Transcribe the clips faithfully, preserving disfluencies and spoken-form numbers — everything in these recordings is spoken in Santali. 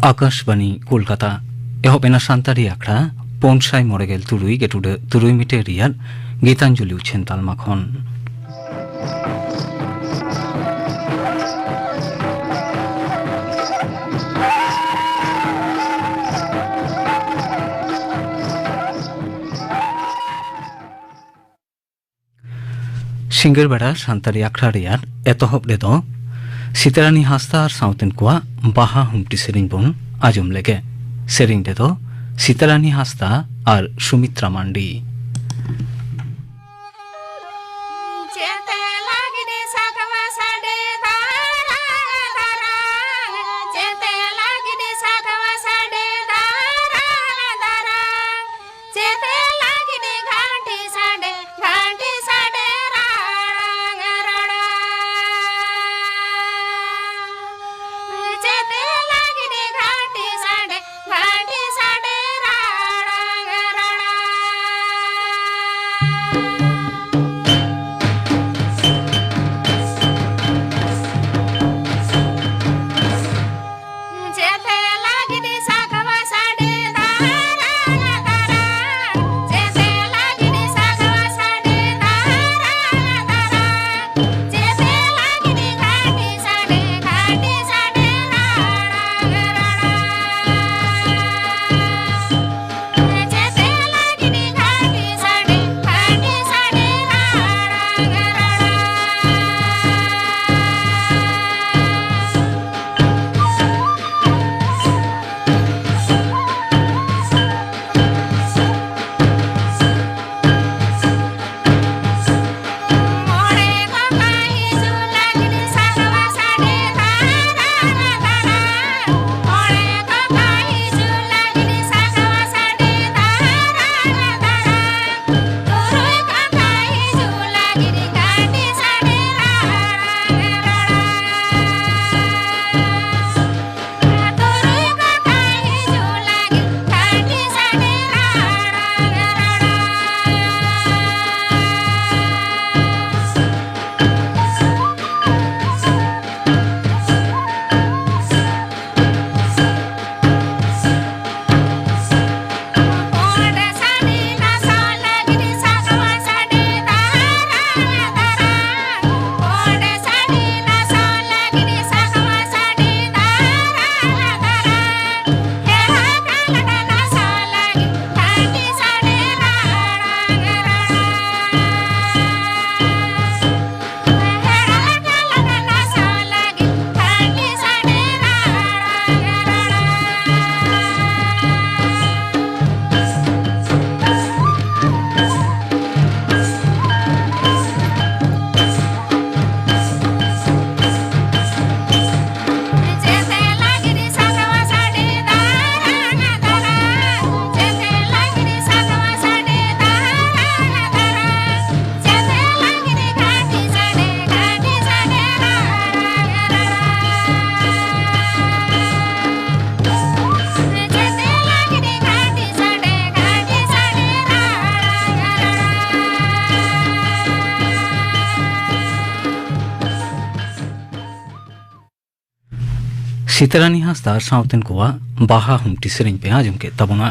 ᱟᱠᱟᱥᱵᱟᱱᱤ ᱠᱳᱞᱠᱟᱛᱟ᱾ ᱮᱦᱚᱵ ᱮᱱᱟ ᱥᱟᱱᱛᱟᱲᱤ ᱟᱠᱷᱲᱟ ᱯᱩᱱ ᱥᱟᱭ ᱢᱚᱬᱮ ᱜᱮᱞ ᱛᱩᱨᱩᱭ ᱜᱮᱴᱩᱰᱟᱹ ᱛᱩᱨᱩᱭ ᱢᱤᱴᱟᱨ ᱨᱮᱭᱟᱜ ᱜᱤᱛᱟᱧᱡᱚᱞᱤ ᱩᱪᱷᱟᱹᱱ ᱛᱟᱞᱢᱟ ᱠᱷᱚᱱ᱾ ᱥᱤᱸᱜᱟᱹᱲ ᱵᱮᱲᱟ ᱥᱟᱱᱛᱟᱲᱤ ᱟᱠᱷᱲᱟ ᱨᱮᱭᱟᱜ ᱮᱛᱚᱦᱚᱵ ᱨᱮᱫᱚ ᱥᱤᱛᱟᱨᱟᱱᱤ ᱦᱟᱸᱥᱫᱟ ᱟᱨ ᱥᱟᱶᱛᱮᱱ ᱠᱚᱣᱟᱜ ᱵᱟᱦᱟ ᱦᱩᱢᱴᱤ ᱥᱮᱨᱮᱧ ᱵᱚᱱ ᱟᱸᱡᱚᱢ ᱞᱮᱜᱮ᱾ ᱥᱮᱨᱮᱧ ᱨᱮᱫᱚ ᱥᱤᱛᱟᱨᱟᱱᱤ ᱦᱟᱸᱥᱫᱟ ᱟᱨ ᱥᱩᱢᱤᱛᱨᱟ ᱢᱟᱱᱰᱤ᱾ ᱥᱤᱛᱟᱨᱟᱱᱤ ᱦᱟᱸᱥᱫᱟ ᱟᱨ ᱥᱟᱶᱛᱮᱱ ᱠᱚᱣᱟᱜ ᱵᱟᱦᱟ ᱦᱩᱢᱴᱤ ᱥᱮᱨᱮᱧ ᱯᱮ ᱟᱸᱡᱚᱢ ᱠᱮᱫ ᱛᱟᱵᱚᱱᱟ᱾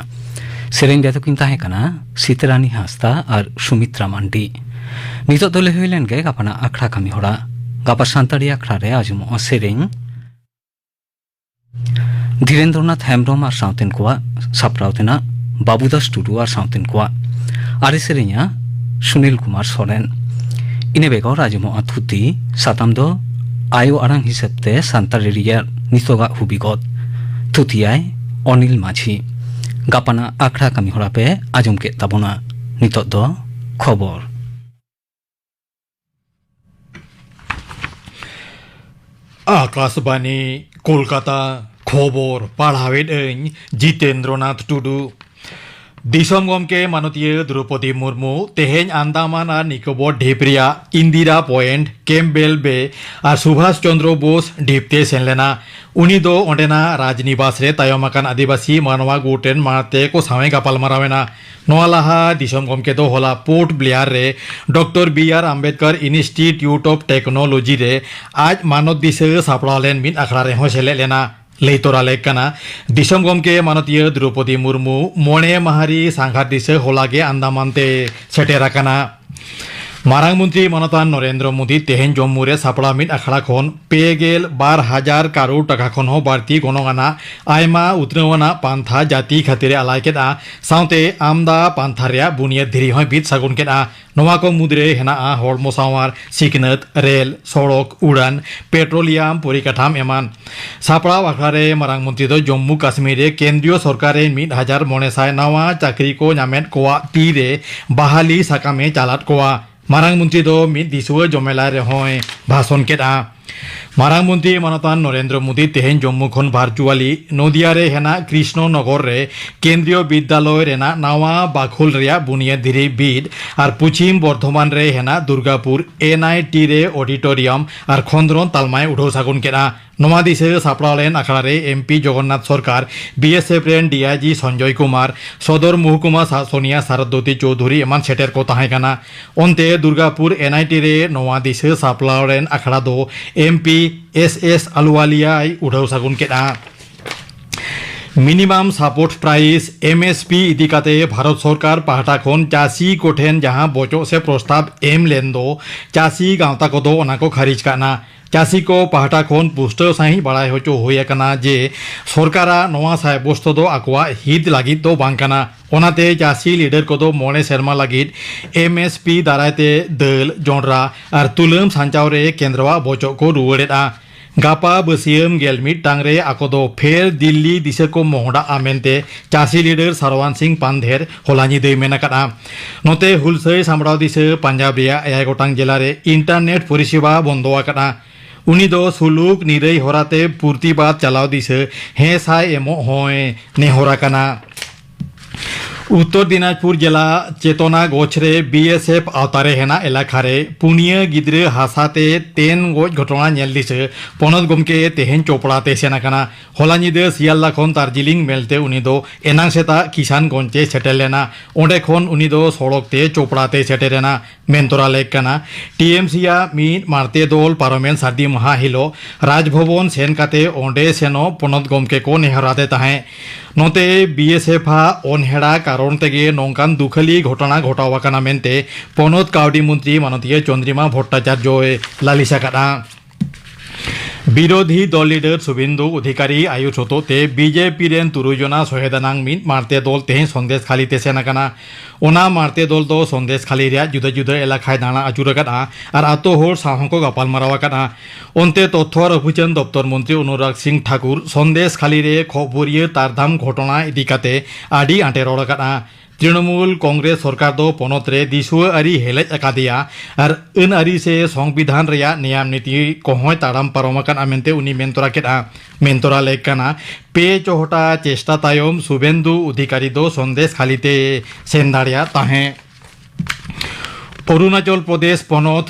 ᱥᱮᱨᱮᱧ ᱫᱮᱫᱚᱠᱤᱱ ᱛᱟᱦᱮᱸ ᱠᱟᱱᱟ ᱥᱤᱛᱟᱨᱟᱱᱤ ᱦᱟᱸᱥᱫᱟ ᱟᱨ ᱥᱩᱢᱤᱛᱨᱟ ᱢᱟᱱᱰᱤ᱾ ᱱᱤᱛᱚᱜ ᱫᱚ ᱞᱟᱹᱭ ᱦᱩᱭ ᱞᱮᱱ ᱜᱮ ᱜᱟᱯᱟᱱᱟᱜ ᱟᱠᱷᱲᱟ ᱠᱟᱹᱢᱤ ᱦᱚᱨᱟ᱾ ᱜᱟᱯᱟ ᱥᱟᱱᱛᱟᱲᱤ ᱟᱠᱷᱲᱟ ᱨᱮ ᱟᱸᱡᱚᱢᱚᱜᱼᱟ ᱥᱮᱨᱮᱧ ᱫᱷᱤᱨᱮᱱᱫᱨᱚᱱᱟᱛᱷ ᱦᱮᱢᱵᱽᱨᱚᱢ ᱟᱨ ᱥᱟᱶᱛᱮᱱ ᱠᱚᱣᱟᱜ ᱥᱟᱯᱲᱟᱣ ᱛᱮᱱᱟᱜ ᱵᱟᱵᱩᱫᱟᱥ ᱴᱩᱰᱩ ᱟᱨ ᱥᱟᱶᱛᱮᱱ ᱠᱚᱣᱟᱜ᱾ ᱟᱨᱮ ᱥᱮᱨᱮᱧᱟ ᱥᱩᱱᱤᱞ ᱠᱩᱢᱟᱨ ᱥᱚᱨᱮᱱ᱾ ᱤᱱᱟᱹ ᱵᱮᱜᱚᱨ ᱟᱸᱡᱚᱢᱚᱜᱼᱟ ᱛᱷᱩᱛᱤ᱾ ᱥᱟᱛᱟᱢ ᱫᱚ ᱟᱭᱳ ᱟᱲᱟᱝ ᱦᱤᱥᱟᱹᱵ ᱛᱮ ᱥᱟᱱᱛᱟᱲᱤ ᱨᱮᱭᱟᱜ ᱱᱤᱛᱚᱜᱟᱜ ᱦᱩᱵᱤᱜᱚᱛ᱾ ᱛᱷᱩᱛᱤᱭᱟᱭ ᱚᱱᱤᱞ ᱢᱟᱹᱡᱷᱤ᱾ ᱜᱟᱯᱟᱱᱟᱜ ᱟᱠᱷᱲᱟ ᱠᱟᱹᱢᱤ ᱦᱚᱨᱟ ᱯᱮ ᱟᱸᱡᱚᱢ ᱠᱮᱫ ᱛᱟᱵᱚᱱᱟ᱾ ᱱᱤᱛᱚᱜ ᱫᱚ ᱠᱷᱚᱵᱚᱨ᱾ ᱟᱠᱟᱥᱵᱟᱱᱤ, ᱠᱳᱞᱠᱟᱛᱟ᱾ ᱠᱷᱚᱵᱚᱨ ᱯᱟᱲᱦᱟᱣᱮᱫ ᱟᱹᱧ ᱡᱤᱛᱮᱱᱫᱨᱚᱱᱟᱛᱷ ᱴᱩᱰᱩ᱾ ᱫᱤᱥᱚᱢ ᱜᱚᱢᱠᱮ ᱢᱟᱱᱚᱛᱤᱭᱟᱹ ᱫᱨᱚᱯᱚᱫᱤ ᱢᱩᱨᱢᱩ ᱛᱮᱦᱮᱧ ᱟᱱᱫᱟᱢᱟᱱ ᱟᱨ ᱱᱤᱠᱳᱵᱚᱨ ᱰᱷᱤᱯ ᱨᱮᱭᱟᱜ ᱤᱱᱫᱤᱨᱟ ᱯᱚᱭᱮᱱᱴ, ᱠᱮᱢᱯᱵᱮᱞ ᱵᱮ ᱟᱨ ᱥᱩᱵᱷᱟᱥ ᱪᱚᱱᱫᱨᱚ ᱵᱳᱥ ᱰᱷᱤᱯ ᱛᱮ ᱥᱮᱱ ᱞᱮᱱᱟ᱾ ᱩᱱᱤ ᱫᱚ ᱚᱸᱰᱮᱱᱟᱜ ᱨᱟᱡᱽᱱᱤᱵᱟᱥ ᱨᱮ ᱛᱟᱭᱚᱢ ᱟᱠᱟᱱ ᱟᱹᱫᱤᱵᱟᱹᱥᱤ ᱢᱟᱱᱣᱟ ᱜᱩᱴ ᱨᱮᱱ ᱢᱟᱲᱛᱮ ᱠᱚ ᱥᱟᱶ ᱮ ᱜᱟᱯᱟᱞᱢᱟᱨᱟᱣ ᱮᱱᱟ᱾ ᱱᱚᱣᱟ ᱞᱟᱦᱟ ᱫᱤᱥᱚᱢ ᱜᱚᱢᱠᱮ ᱫᱚ ᱦᱚᱞᱟ ᱯᱳᱨᱴ ᱵᱞᱮᱭᱟᱨ ᱨᱮ doctor B R Ambedkar institute of technology ᱨᱮ ᱟᱡ ᱢᱟᱱᱚᱛ ᱫᱤᱥᱟᱹ ᱥᱟᱯᱲᱟᱣ ᱞᱮᱱ ᱢᱤᱫ ᱟᱠᱷᱲᱟ ᱨᱮᱦᱚᱸ ᱥᱮᱞᱮᱫ ᱞᱮᱱᱟ᱾ ᱞᱟᱹᱭ ᱛᱚᱨᱟ ᱞᱮᱠ ᱠᱟᱱᱟ, ᱫᱤᱥᱚᱢ ᱜᱚᱢᱠᱮ ᱢᱟᱱᱚᱛᱤᱭᱟᱹ ᱫᱨᱚᱯᱚᱫᱤ ᱢᱩᱨᱢᱩ ᱢᱚᱬᱮ ᱢᱟᱦᱟᱨᱤ ᱥᱟᱸᱜᱷᱟᱨ ᱫᱤᱥᱟᱹ ᱦᱚᱞᱟ ᱜᱮ ᱟᱱᱫᱟᱢᱟᱱ ᱛᱮ ᱥᱮᱴᱮᱨ ᱟᱠᱟᱱᱟ᱾ ᱢᱟᱨᱟᱝ ᱢᱚᱱᱛᱨᱤ ᱢᱟᱱᱚᱛᱟᱱ ᱱᱚᱨᱮᱱᱫᱨᱚ ᱢᱳᱫᱤ ᱛᱮᱦᱮᱧ ᱡᱚᱢᱢᱩ ᱨᱮ ᱥᱟᱯᱲᱟᱣ ᱢᱤᱫ ᱟᱠᱷᱲᱟ ᱠᱷᱚᱱ ᱯᱮ ᱜᱮᱞ ᱵᱟᱨ ᱦᱟᱡᱟᱨ ᱠᱟᱨᱳᱲ ᱴᱟᱠᱟ ᱠᱷᱚᱱ ᱦᱚᱸ ᱵᱟᱹᱲᱛᱤ ᱜᱚᱱᱚᱝ ᱟᱱᱟᱜ ᱟᱭᱢᱟ ᱩᱛᱱᱟᱹᱣ ᱟᱱᱟᱜ ᱯᱟᱱᱛᱷᱟ ᱡᱟᱹᱛᱤ ᱠᱷᱟᱹᱛᱤᱨ ᱮ ᱟᱞᱟᱭ ᱠᱮᱫᱼᱟ᱾ ᱥᱟᱶᱛᱮ ᱟᱢᱫᱟ ᱯᱟᱱᱛᱷᱟ ᱨᱮᱭᱟᱜ ᱵᱩᱱᱤᱭᱟᱹᱫ ᱫᱷᱤᱨᱤ ᱦᱚᱸᱭ ᱵᱤᱫ ᱥᱟᱹᱜᱩᱱ ᱠᱮᱫᱼᱟ᱾ ᱱᱚᱣᱟ ᱠᱚ ᱢᱩᱫᱽᱨᱮ ᱦᱮᱱᱟᱜᱼᱟ ᱦᱚᱲᱢᱚ ᱥᱟᱶᱟᱨ, ᱥᱤᱠᱷᱱᱟᱹᱛ, ᱨᱮᱞ, ᱥᱚᱲᱚᱠ, ᱩᱲᱟᱱ, ᱯᱮᱴᱨᱳᱞᱤᱭᱟᱢ, ᱯᱚᱨᱤᱠᱟᱴᱷᱟᱢ ᱮᱢᱟᱱ᱾ ᱥᱟᱯᱲᱟᱣ ᱟᱠᱷᱲᱟ ᱨᱮ ᱢᱟᱨᱟᱝ ᱢᱚᱱᱛᱨᱤ ᱫᱚ ᱡᱚᱢᱢᱩ ᱠᱟᱥᱢᱤᱨ ᱨᱮ ᱠᱮᱱᱫᱨᱤᱭᱚ ᱥᱚᱨᱠᱟᱨ ᱨᱮ ᱢᱤᱫ ᱦᱟᱡᱟᱨ ᱢᱚᱬᱮ ᱥᱟᱭ ᱱᱟᱣᱟ ᱪᱟᱹᱠᱨᱤ ᱠᱚ ᱧᱟᱢᱮᱫ ᱠᱚᱣᱟᱜ ᱛᱤ ᱨᱮ ᱵᱟᱦᱟᱞᱤ ᱥᱟᱠᱟᱢ ᱮ ᱪᱟᱞᱟᱫ ᱠᱚᱣᱟ᱾ ᱢᱟᱨᱟᱝ ᱢᱚᱱᱛᱨᱤ ᱫᱚ ᱢᱤᱫ ᱫᱤᱥᱩᱣᱟᱹ ᱡᱚᱢᱮᱞᱟᱭ ᱨᱮᱦᱚᱸᱭ ᱵᱷᱟᱥᱚᱱ ᱠᱮᱫᱼᱟ᱾ ᱢᱟᱨᱟᱝ ᱢᱚᱱᱛᱨᱤ ᱢᱟᱱᱚᱛᱟᱱ ᱱᱚᱨᱮᱱᱫᱨᱚ ᱢᱳᱫᱤ ᱛᱮᱦᱮᱧ ᱡᱚᱢᱢᱩ ᱠᱷᱚᱱ ᱵᱷᱟᱨᱪᱩᱣᱟᱞᱤ ᱱᱚᱫᱤᱭᱟ ᱨᱮ ᱦᱮᱱᱟᱜ ᱠᱨᱤᱥᱱᱚ ᱱᱚᱜᱚᱨ ᱨᱮ ᱠᱮᱱᱫᱨᱤᱭᱚ ᱵᱤᱫᱽᱫᱟᱞᱚᱭ ᱨᱮᱱᱟᱜ ᱱᱟᱣᱟ ᱵᱟᱠᱷᱳᱞ ᱨᱮᱭᱟᱜ ᱵᱩᱱᱤᱭᱟᱹᱫ ᱫᱷᱤᱨᱤ ᱵᱤᱫ ᱟᱨ ᱯᱚᱪᱷᱤᱢ ᱵᱚᱨᱫᱷᱚᱢᱟᱱ ᱨᱮ ᱦᱮᱱᱟᱜ ᱫᱩᱨᱜᱟᱯᱩᱨ ᱮᱱ ᱟᱭ ᱴᱤ ᱨᱮ ᱚᱰᱤᱴᱳᱨᱤᱭᱟᱢ ᱟᱨ ᱠᱷᱚᱸᱫᱽᱨᱚᱸᱫᱽ ᱛᱟᱞᱢᱟᱭ ᱩᱰᱷᱟᱹᱣ ᱥᱟᱹᱜᱩᱱ ᱠᱮᱫᱼᱟ᱾ ᱱᱚᱣᱟ ᱫᱤᱥᱟᱹ ᱥᱟᱯᱲᱟᱣ ᱞᱮᱱ ᱟᱠᱷᱲᱟ ᱨᱮ ᱮᱢ ᱯᱤ ᱡᱚᱜᱚᱱᱱᱟᱛᱷ ᱥᱚᱨᱠᱟᱨ, ᱵᱤ ᱮᱥ ᱮᱯᱷ ᱨᱮᱱ ᱰᱤ ᱟᱭ ᱡᱤ ᱥᱚᱧᱡᱚᱭ ᱠᱩᱢᱟᱨ, ᱥᱚᱫᱚᱨ ᱢᱚᱦᱠᱩᱢᱟ ᱥᱟᱥᱚᱱᱤᱭᱟ ᱥᱟᱨᱚᱫᱚᱛᱤ ᱪᱳᱣᱫᱷᱩᱨᱤ ᱮᱢᱟᱱ ᱥᱮᱴᱮᱨ ᱠᱚ ᱛᱟᱦᱮᱸ ᱠᱟᱱᱟ᱾ ᱚᱱᱛᱮ ᱫᱩᱨᱜᱟᱯᱩᱨ ᱮᱱ ᱟᱭ ᱴᱤ ᱨᱮ ᱱᱚᱣᱟ ᱫᱤᱥᱟᱹ ᱥᱟᱯᱲᱟᱣ ᱞᱮᱱ ᱟᱠᱷᱲᱟ ᱫᱚ ᱮᱢ ᱯᱤ ᱮᱥ ᱮᱥ ᱟᱞᱩᱣᱟᱞᱤᱭᱟᱭ ᱩᱰᱷᱟᱹᱣ ᱥᱟᱹᱜᱩᱱ ᱠᱮᱫᱼᱟ᱾ Minimum support price, M S P, ᱤᱫᱤ ᱠᱟᱛᱮ ᱵᱷᱟᱨᱚᱛ ᱥᱚᱨᱠᱟᱨ ᱯᱟᱦᱴᱟ ᱠᱷᱚᱱ ᱪᱟᱹᱥᱤ ᱠᱚᱴᱷᱮᱱ ᱡᱟᱦᱟᱸ ᱵᱚᱪᱚᱜ ᱥᱮ ᱯᱨᱚᱥᱛᱟᱵ ᱮᱢ ᱞᱮᱱ ᱫᱚ, ᱪᱟᱹᱥᱤ ᱜᱟᱶᱛᱟ ᱠᱚᱫᱚ ᱚᱱᱟ ᱠᱚ ᱠᱷᱟᱹᱨᱤᱡ ᱠᱟᱜᱼᱱᱟ᱾ ᱪᱟᱹᱥᱤ ᱠᱚ ᱯᱟᱦᱴᱟ ᱠᱷᱚᱱ ᱯᱩᱥᱴᱟᱹᱣ ᱥᱟᱺᱦᱤᱡ ᱵᱟᱲᱟᱭ ᱦᱚᱪᱚ ᱦᱩᱭ ᱟᱠᱟᱱᱟ ᱡᱮ, ᱥᱚᱨᱠᱟᱨᱟᱜ ᱱᱚᱣᱟ ᱥᱟᱭᱵᱚᱥᱛᱚ ᱫᱚ ᱟᱠᱚᱣᱟᱜ ᱦᱤᱛ ᱞᱟᱹᱜᱤᱫ ᱫᱚ ᱵᱟᱝ ᱠᱟᱱᱟ᱾ ᱚᱱᱟᱛᱮ ᱪᱟᱹᱥᱤ ᱞᱤᱰᱟᱨ ᱠᱚᱫᱚ ᱢᱚᱬᱮ ᱥᱮᱨᱢᱟ ᱞᱟᱹᱜᱤᱫ ᱮᱢ ᱮᱥ ᱯᱤ ᱫᱟᱨᱟᱭ ᱛᱮ ᱫᱟᱹᱞ, ᱡᱚᱱᱰᱨᱟ ᱟᱨ ᱛᱩᱞᱟᱹᱢ ᱥᱟᱧᱪᱟᱣ ᱨᱮ ᱠᱮᱱᱫᱨᱚᱣᱟᱜ ᱵᱚᱪᱚᱜ ᱠᱚ ᱨᱩᱣᱟᱹᱲᱮᱫᱼᱟ᱾ ᱜᱟᱯᱟ ᱵᱟᱹᱥᱤᱭᱟᱹᱢ ᱜᱮᱞ ᱢᱤᱫ ᱴᱟᱝ ᱨᱮ ᱟᱠᱚ ᱫᱚ ᱯᱷᱮᱨ ᱫᱤᱞᱞᱤ ᱫᱤᱥᱟᱹ ᱠᱚ ᱢᱚᱦᱰᱟᱜᱼᱟ ᱢᱮᱱᱛᱮ ᱪᱟᱹᱥᱤ ᱞᱤᱰᱟᱨ ᱥᱟᱨᱣᱟᱱ ᱥᱤᱝ ᱯᱟᱱᱫᱷᱮᱨ ᱦᱚᱞᱟ ᱧᱤᱫᱟᱹᱭ ᱢᱮᱱ ᱟᱠᱟᱫᱼᱟ᱾ ᱱᱚᱛᱮ ᱦᱩᱞᱥᱟᱹᱭ ᱥᱟᱢᱵᱲᱟᱣ ᱫᱤᱥᱟᱹ ᱯᱟᱧᱡᱟᱵᱽ ᱨᱮᱭᱟᱜ ᱮᱭᱟᱭ ᱜᱚᱴᱟᱝ ᱡᱮᱞᱟ ᱨᱮ ᱤᱱᱴᱟᱨᱱᱮᱴ ᱯᱚᱨᱤᱥᱮᱵᱟ ᱵᱚᱱᱫᱚ ᱟᱠᱟᱫᱼᱟ᱾ ᱩᱱᱤ ᱫᱚ ᱥᱩᱞᱩᱠ ᱱᱤᱨᱟᱹᱭ ᱦᱚᱨᱟᱛᱮ ᱯᱨᱚᱛᱤᱵᱟᱫ ᱪᱟᱞᱟᱣ ᱫᱤᱥᱟᱹ ᱦᱮᱸ ᱥᱟᱭ ᱮᱢᱚᱜ ᱦᱚᱸᱭ ᱱᱮᱦᱚᱨ ᱟᱠᱟᱱᱟ᱾ ᱩᱛᱛᱚᱨ ᱫᱤᱱᱟᱡᱽᱯᱩᱨ ᱡᱮᱞᱟ ᱪᱮᱛᱚᱱᱟ ᱜᱚᱪᱷ ᱨᱮ ᱵᱤ ᱮᱥ ᱮᱯᱷ ᱟᱣᱛᱟ ᱨᱮ ᱦᱮᱱᱟᱜ ᱮᱞᱟᱠᱟ ᱨᱮ ᱯᱩᱱᱭᱟᱹ ᱜᱤᱫᱽᱨᱟᱹ ᱦᱟᱥᱟ ᱛᱮ ᱛᱮᱱ ᱜᱚᱡ ᱜᱷᱚᱴᱚᱱᱟ ᱧᱮᱞ ᱫᱤᱥᱟᱹ ᱯᱚᱱᱚᱛ ᱜᱚᱢᱠᱮ ᱛᱮᱦᱮᱧ ᱪᱚᱯᱲᱟ ᱛᱮ ᱥᱮᱱ ᱟᱠᱟᱱᱟ᱾ ᱦᱚᱞᱟ ᱧᱤᱫᱟᱹ ᱥᱤᱭᱟᱞᱫᱟ ᱠᱷᱚᱱ ᱫᱟᱨᱡᱤᱞᱤᱝ ᱢᱮᱞᱛᱮ ᱩᱱᱤ ᱫᱚ ᱮᱱᱟᱝ ᱥᱮᱛᱟᱜ ᱠᱤᱥᱟᱱᱜᱚᱸᱡᱽ ᱮ ᱥᱮᱴᱮᱨ ᱞᱮᱱᱟ᱾ ᱚᱸᱰᱮ ᱠᱷᱚᱱ ᱩᱱᱤ ᱫᱚ ᱥᱚᱲᱚᱠ ᱛᱮ ᱪᱚᱯᱲᱟ ᱛᱮ ᱥᱮᱴᱮᱨ ᱮᱱᱟ᱾ ᱢᱮᱱ ᱛᱚᱨᱟ ᱞᱮᱠ ᱠᱟᱱᱟ, ᱴᱤ ᱮᱢ ᱥᱤ ᱟᱜ ᱢᱤᱫ ᱢᱟᱬᱛᱮ ᱫᱚᱞ ᱯᱟᱨᱚᱢᱮᱱ ᱥᱟᱹᱨᱫᱤ ᱢᱟᱦᱟ ᱦᱤᱞᱳᱜ ᱨᱟᱡᱽᱵᱷᱚᱵᱚᱱ ᱥᱮᱱ ᱠᱟᱛᱮ ᱚᱸᱰᱮ ᱥᱮᱱᱚᱜ ᱯᱚᱱᱚᱛ ᱜᱚᱢᱠᱮ ᱠᱚ ᱱᱮᱦᱚᱨ ᱟᱫᱮ ᱛᱟᱦᱮᱸᱫ᱾ ᱱᱚᱛᱮ ᱵᱤ ᱮᱥ ᱮᱯᱷ ᱟᱜ ᱚᱱᱦᱮᱲᱟ ᱠᱟᱨᱚᱱ ᱛᱮᱜᱮ ᱱᱚᱝᱠᱟᱱ ᱫᱩᱠᱷᱟᱹᱞᱤ ᱜᱷᱚᱴᱚᱱᱟ ᱜᱷᱚᱴᱟᱣ ᱟᱠᱟᱱᱟ ᱢᱮᱱᱛᱮ ᱯᱚᱱᱚᱛ ᱠᱟᱹᱣᱰᱤ ᱢᱚᱱᱛᱨᱤ ᱢᱟᱱᱚᱛᱤᱭᱟᱹ ᱪᱚᱱᱫᱨᱤᱢᱟ ᱵᱷᱚᱴᱴᱟᱪᱟᱨᱡᱚᱭ ᱞᱟᱹᱞᱤᱥ ᱟᱠᱟᱫᱼᱟ᱾ ᱵᱤᱨᱳᱫᱷᱤ ᱫᱚᱞ ᱞᱤᱰᱟᱨ ᱥᱩᱵᱷᱮᱱᱫᱩ ᱚᱫᱷᱤᱠᱟᱨᱤ ᱟᱭᱩᱨ ᱦᱚᱛᱮᱛᱮ ᱵᱤ ᱡᱮ ᱯᱤ ᱨᱮᱱ ᱛᱩᱨᱩᱭ ᱡᱚᱱᱟ ᱥᱚᱦᱮᱫ ᱟᱱᱟᱝ ᱢᱤᱫ ᱢᱟᱬᱛᱮ ᱫᱚᱞ ᱛᱮᱦᱮᱧ ᱥᱚᱱᱫᱮᱥ ᱠᱷᱟᱹᱞᱤ ᱛᱮ ᱥᱮᱱ ᱟᱠᱟᱱᱟ᱾ ᱚᱱᱟ ᱢᱟᱬᱛᱮ ᱫᱚᱞ ᱫᱚ ᱥᱚᱱᱫᱮᱥ ᱠᱷᱟᱹᱞᱤ ᱨᱮᱭᱟᱜ ᱡᱩᱫᱟᱹ ᱡᱩᱫᱟᱹ ᱮᱞᱟᱠᱟᱭ ᱫᱟᱬᱟ ᱟᱹᱪᱩᱨ ᱟᱠᱟᱫᱼᱟ ᱟᱨ ᱟᱛᱳ ᱦᱚᱲ ᱥᱟᱶ ᱦᱚᱸᱠᱚ ᱜᱟᱯᱟᱞᱢᱟᱨᱟᱣ ᱟᱠᱟᱫᱼᱟ᱾ ᱚᱱᱛᱮ ᱛᱚᱛᱛᱷᱚ ᱟᱨ ᱚᱵᱷᱤᱡᱟᱱ ᱫᱚᱯᱛᱚᱨ ᱢᱚᱱᱛᱨᱤ ᱚᱱᱩᱨᱟᱜᱽ ᱥᱤᱝ ᱴᱷᱟᱠᱩᱨ ᱥᱚᱱᱫᱮᱥ ᱠᱷᱟᱹᱞᱤ ᱨᱮ ᱠᱷᱚᱵᱚᱨᱤᱭᱟᱹ ᱛᱟᱨᱫᱷᱟᱢ ᱜᱷᱚᱴᱚᱱᱟ ᱤᱫᱤ ᱠᱟᱛᱮ ᱟᱹᱰᱤ ᱟᱸᱴᱮ ᱨᱚᱲ ᱟᱠᱟᱫᱼᱟ᱾ ᱛᱨᱤᱱᱚᱢᱩᱞ ᱠᱚᱝᱜᱨᱮᱥ ᱥᱚᱨᱠᱟᱨ ᱫᱚ ᱯᱚᱱᱚᱛ ᱨᱮ ᱫᱤᱥᱩᱣᱟᱹ ᱟᱹᱨᱤ ᱦᱮᱞᱮᱡ ᱟᱠᱟᱫᱮᱭᱟ ᱟᱨ ᱟᱹᱱ ᱟᱹᱨᱤ ᱥᱮ ᱥᱚᱝᱵᱤᱫᱷᱟᱱ ᱨᱮᱭᱟᱜ ᱱᱮᱭᱟᱢ ᱱᱤᱛᱤ ᱠᱚᱦᱚᱸᱭ ᱛᱟᱲᱟᱢ ᱯᱟᱨᱚᱢ ᱟᱠᱟᱫᱼᱟ ᱢᱮᱱᱛᱮ ᱩᱱᱤ ᱢᱮᱱ ᱛᱚᱨᱟ ᱠᱮᱫᱼᱟ᱾ ᱢᱮᱱ ᱛᱚᱨᱟ ᱞᱮᱠ ᱠᱟᱱᱟ, ᱯᱮ ᱪᱚᱦᱚᱴᱟ ᱪᱮᱥᱴᱟ ᱛᱟᱭᱚᱢ ᱥᱩᱵᱷᱮᱱᱫᱩ ᱚᱫᱷᱤᱠᱟᱨᱤ ᱫᱚ ᱥᱚᱱᱫᱮᱥ ᱠᱷᱟᱹᱞᱤ ᱛᱮ ᱥᱮᱱ ᱫᱟᱲᱮᱭᱟᱜ ᱛᱟᱦᱮᱸᱫ᱾ ᱚᱨᱩᱱᱟᱪᱚᱞ ᱯᱨᱚᱫᱮᱥ ᱯᱚᱱᱚᱛ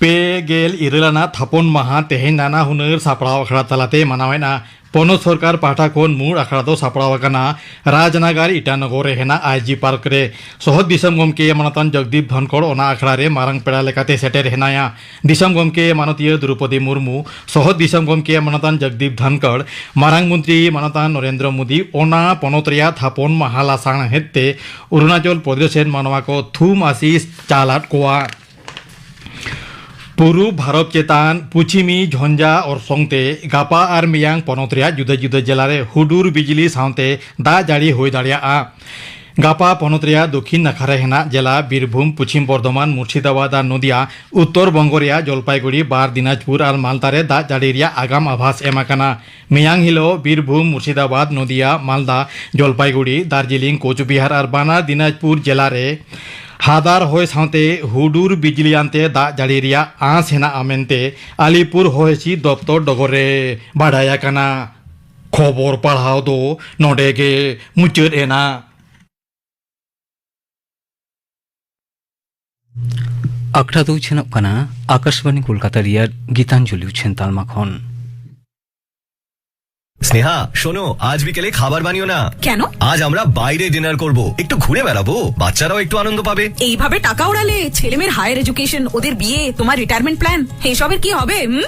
ᱯᱮ ᱜᱮᱞ ᱤᱨᱟᱹᱞ ᱟᱱᱟᱜ ᱛᱷᱟᱯᱚᱱ ᱢᱟᱦᱟ ᱛᱮᱦᱮᱧ ᱱᱟᱱᱟ ᱦᱩᱱᱟᱹᱨ ᱥᱟᱯᱲᱟᱣ ᱟᱠᱷᱲᱟ ᱛᱟᱞᱟᱛᱮ ᱢᱟᱱᱟᱣᱮᱱᱟ᱾ ᱯᱚᱱᱚᱛ ᱥᱚᱨᱠᱟᱨ ᱯᱟᱦᱴᱟ ᱠᱷᱚᱱ ᱢᱩᱬ ᱟᱠᱷᱲᱟ ᱫᱚ ᱥᱟᱯᱲᱟᱣ ᱟᱠᱟᱱᱟ ᱨᱟᱡᱽᱱᱟᱜᱟᱨ ᱤᱴᱟᱱᱚᱜᱚᱨ ᱨᱮ ᱦᱮᱱᱟᱜ ᱟᱭ ᱡᱤ ᱯᱟᱨᱠ ᱨᱮ᱾ ᱥᱚᱦᱚᱫ ᱫᱤᱥᱚᱢ ᱜᱚᱢᱠᱮ ᱢᱟᱱᱚᱛᱟᱱ ᱡᱚᱜᱽᱫᱤᱯ ᱫᱷᱚᱱᱠᱚᱲ ᱚᱱᱟ ᱟᱠᱷᱲᱟ ᱨᱮ ᱢᱟᱨᱟᱝ ᱯᱮᱲᱟ ᱞᱮᱠᱟᱛᱮ ᱥᱮᱴᱮᱨ ᱦᱮᱱᱟᱭᱟ᱾ ᱫᱤᱥᱚᱢ ᱜᱚᱢᱠᱮ ᱢᱟᱱᱚᱛᱤᱭᱟᱹ ᱫᱨᱚᱣᱯᱚᱫᱤ ᱢᱩᱨᱢᱩ, ᱥᱚᱦᱚᱫ ᱫᱤᱥᱚᱢ ᱜᱚᱢᱠᱮ ᱢᱟᱱᱚᱛᱟᱱ ᱡᱚᱜᱽᱫᱤᱯ ᱫᱷᱚᱱᱠᱚᱲ, ᱢᱟᱨᱟᱝ ᱢᱚᱱᱛᱨᱤ ᱢᱟᱱᱚᱛᱟᱱ ᱱᱚᱨᱮᱱᱫᱨᱚ ᱢᱳᱫᱤ ᱚᱱᱟ ᱯᱚᱱᱚᱛ ᱨᱮᱭᱟᱜ ᱛᱷᱟᱯᱚᱱ ᱢᱟᱦᱟ ᱞᱟᱥᱟᱬᱦᱮᱫ ᱛᱮ ᱚᱨᱩᱱᱟᱪᱚᱞ ᱯᱨᱚᱫᱮᱥ ᱨᱮᱱ ᱢᱟᱱᱣᱟ ᱠᱚ ᱛᱷᱩᱢ ᱟᱥᱤᱥ ᱪᱟᱞ ᱟᱫ ᱠᱚᱣᱟ᱾ ᱯᱩᱨᱩᱵ ᱵᱷᱟᱨᱚᱛ ᱪᱮᱛᱟᱱ ᱯᱩᱪᱷᱤᱢᱤ ᱡᱷᱚᱧᱡᱟ ᱚᱨᱥᱚᱝ ᱛᱮ ᱜᱟᱯᱟ ᱟᱨ ᱢᱮᱭᱟᱝ ᱯᱚᱱᱚᱛ ᱨᱮᱭᱟᱜ ᱡᱩᱫᱟᱹ ᱡᱩᱫᱟᱹ ᱡᱮᱞᱟ ᱨᱮ ᱦᱩᱰᱩᱨ ᱵᱤᱡᱽᱞᱤ ᱥᱟᱶᱛᱮ ᱫᱟᱜ ᱡᱟᱹᱲᱤ ᱦᱩᱭ ᱫᱟᱲᱮᱭᱟᱜᱼᱟ᱾ ᱜᱟᱯᱟ ᱯᱚᱱᱚᱛ ᱨᱮᱭᱟᱜ ᱫᱚᱠᱷᱤᱱ ᱱᱟᱠᱷᱟ ᱨᱮ ᱦᱮᱱᱟᱜ ᱡᱮᱞᱟ ᱵᱤᱨᱵᱷᱩᱢ, ᱯᱩᱪᱷᱤᱢ ᱵᱚᱨᱫᱷᱚᱢᱟᱱ, ᱢᱩᱨᱥᱤᱫᱟᱵᱟᱫᱽ ᱟᱨ ᱱᱚᱫᱤᱭᱟ, ᱩᱛᱛᱚᱨ ᱵᱚᱝᱜᱚ ᱨᱮᱭᱟᱜ ᱡᱚᱞᱯᱟᱭᱜᱩᱲᱤ, ᱵᱟᱨ ᱫᱤᱱᱟᱡᱽᱯᱩᱨ ᱟᱨ ᱢᱟᱞᱫᱟ ᱨᱮ ᱫᱟᱜ ᱡᱟᱹᱲᱤ ᱨᱮᱭᱟᱜ ᱟᱜᱟᱢ ᱟᱵᱷᱟᱥ ᱮᱢ ᱟᱠᱟᱱᱟ᱾ ᱢᱮᱭᱟᱝ ᱦᱤᱞᱳᱜ ᱵᱤᱨᱵᱷᱩᱢ, ᱢᱩᱨᱥᱤᱫᱟᱵᱟᱫᱽ, ᱱᱚᱫᱤᱭᱟ, ᱢᱟᱞᱫᱟ, ᱡᱚᱞᱯᱟᱭᱜᱩᱲᱤ, ᱫᱟᱨᱡᱤᱞᱤᱝ, ᱠᱳᱪᱵᱤᱦᱟᱨ ᱟᱨ ᱵᱟᱱᱟᱨ ᱫᱤᱱᱟᱡᱽᱯᱩᱨ ᱡᱮᱞᱟ ᱨᱮ ᱦᱟᱫᱟᱨ ᱦᱚᱭ ᱥᱟᱶᱛᱮ ᱦᱩᱰᱩᱨ ᱵᱤᱡᱽᱞᱤ ᱟᱱᱛᱮ ᱫᱟᱜ ᱡᱟᱹᱲᱤ ᱨᱮᱭᱟᱜ ᱟᱸᱥ ᱦᱮᱱᱟᱜᱼᱟ ᱢᱮᱱᱛᱮ ᱟᱞᱤᱯᱩᱨ ᱦᱚᱭ ᱦᱤᱸᱥᱤᱫ ᱫᱚᱯᱛᱚᱨ ᱰᱚᱜᱚᱨ ᱨᱮ ᱵᱟᱰᱟᱭ ᱟᱠᱟᱱᱟ᱾ ᱠᱷᱚᱵᱚᱨ ᱯᱟᱲᱦᱟᱣ ᱫᱚ ᱱᱚᱰᱮ ᱜᱮ ᱢᱩᱪᱟᱹᱫ ᱮᱱᱟ᱾ ᱟᱠᱷᱲᱟ ᱫᱚ ᱩᱪᱷᱟᱹᱱᱚᱜ ᱠᱟᱱᱟ ᱟᱠᱟᱥᱵᱟᱱᱤ ᱠᱳᱞᱠᱟᱛᱟ ᱨᱮᱭᱟᱜ ᱜᱤᱛᱟᱧᱡᱚᱞᱤ ᱩᱪᱷᱟᱹᱱ ᱛᱟᱞᱢᱟ ᱠᱷᱚᱱ᱾ স্নেহা, শোনো, আজ বিকেলে খাবার বানিও না। কেন? আজ আমরা বাইরে ডিনার করব, একটু ঘুরে বেড়াবো, বাচ্চারাও একটু আনন্দ পাবে। এইভাবে টাকা উড়ালে ছেলেমেয়ের হায়ার এডুকেশন, ওদের বিয়ে, তোমার রিটায়ারমেন্ট প্ল্যান, এসবের কি হবে? হুম?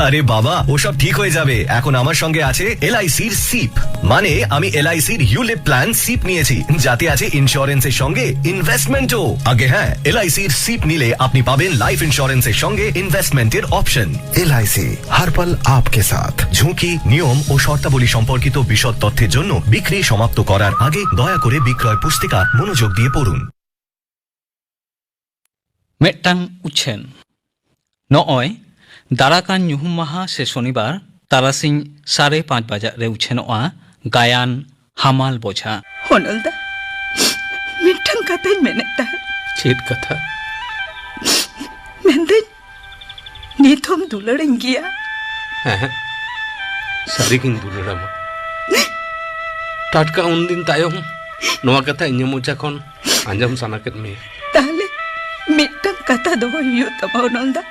আরে বাবা, ওসব ঠিক হয়ে যাবে। এখন আমার সঙ্গে আছে এলআইসির সিপ, মানে আমি এলআইসির ইউলিপ প্ল্যান সিপ নিয়েছি, যাতে আছে ইন্স্যুরেন্সের সঙ্গে ইনভেস্টমেন্টও। আগে হ্যাঁ, এলআইসির সিপ নিলে আপনি পাবেন লাইফ ইন্স্যুরেন্সের সঙ্গে ইনভেস্টমেন্টের অপশন। এলআইসি, হর পল আপকে সাথ। ঝুঁকি, নিয়ম ও শর্তাবলী সম্পর্কিত বিশদ তথ্যের জন্য বিক্রি সমাপ্ত করার আগে দয়া করে বিক্রয় পুস্তিকা মনোযোগ দিয়ে পড়ুন। ᱢᱤᱫᱴᱟᱝ ᱩᱪᱷᱟᱹᱱ᱾ ᱱᱚᱜᱼᱚᱭ ᱫᱟᱨᱟᱠᱟᱱ ᱧᱩᱦᱩᱢ ᱢᱟᱦᱟ ᱥᱮ ᱥᱚᱱᱤᱵᱟᱨ ᱛᱟᱨᱟᱥᱤᱧ ᱥᱟᱲᱮ ᱯᱟᱸᱪ ᱵᱟᱡᱟᱜ ᱨᱮ ᱩᱪᱷᱟᱹᱱᱚᱜᱼᱟ ᱜᱟᱭᱟᱱ ᱦᱟᱢᱟᱞ ᱵᱚᱡᱷᱟ᱾ ᱦᱚᱱᱚᱞ ᱫᱟ, ᱢᱤᱫᱴᱟᱝ ᱠᱟᱛᱷᱟᱧ ᱢᱮᱱᱮᱫ ᱛᱟᱦᱮᱸᱫ᱾ ᱪᱮᱫ ᱠᱟᱛᱷᱟ? ᱢᱮᱱᱫᱟᱹᱧ, ᱱᱤᱛ ᱦᱚᱸᱢ ᱫᱩᱞᱟᱹᱲᱤᱧ ᱜᱮᱭᱟ? ᱦᱮᱸ, ᱥᱟᱹᱨᱤᱜᱤᱧ ᱫᱩᱞᱟᱹᱲᱟᱢᱟ᱾ ᱴᱟᱴᱠᱟ ᱩᱱᱫᱤᱱ ᱛᱟᱭᱚᱢ ᱱᱚᱣᱟ ᱠᱟᱛᱷᱟ ᱤᱧᱟᱹᱜ ᱢᱚᱪᱟ ᱠᱷᱚᱱ ᱟᱸᱡᱚᱢ ᱥᱟᱱᱟ ᱠᱮᱫ ᱢᱮᱭᱟ᱾ ᱛᱟᱦᱞᱮ ᱢᱤᱫᱴᱟᱝ ᱠᱟᱛᱷᱟ ᱫᱚᱦᱚᱭ ᱦᱩᱭᱩᱜ ᱛᱟᱢᱟ, ᱚᱱᱚᱞ ᱫᱟ᱾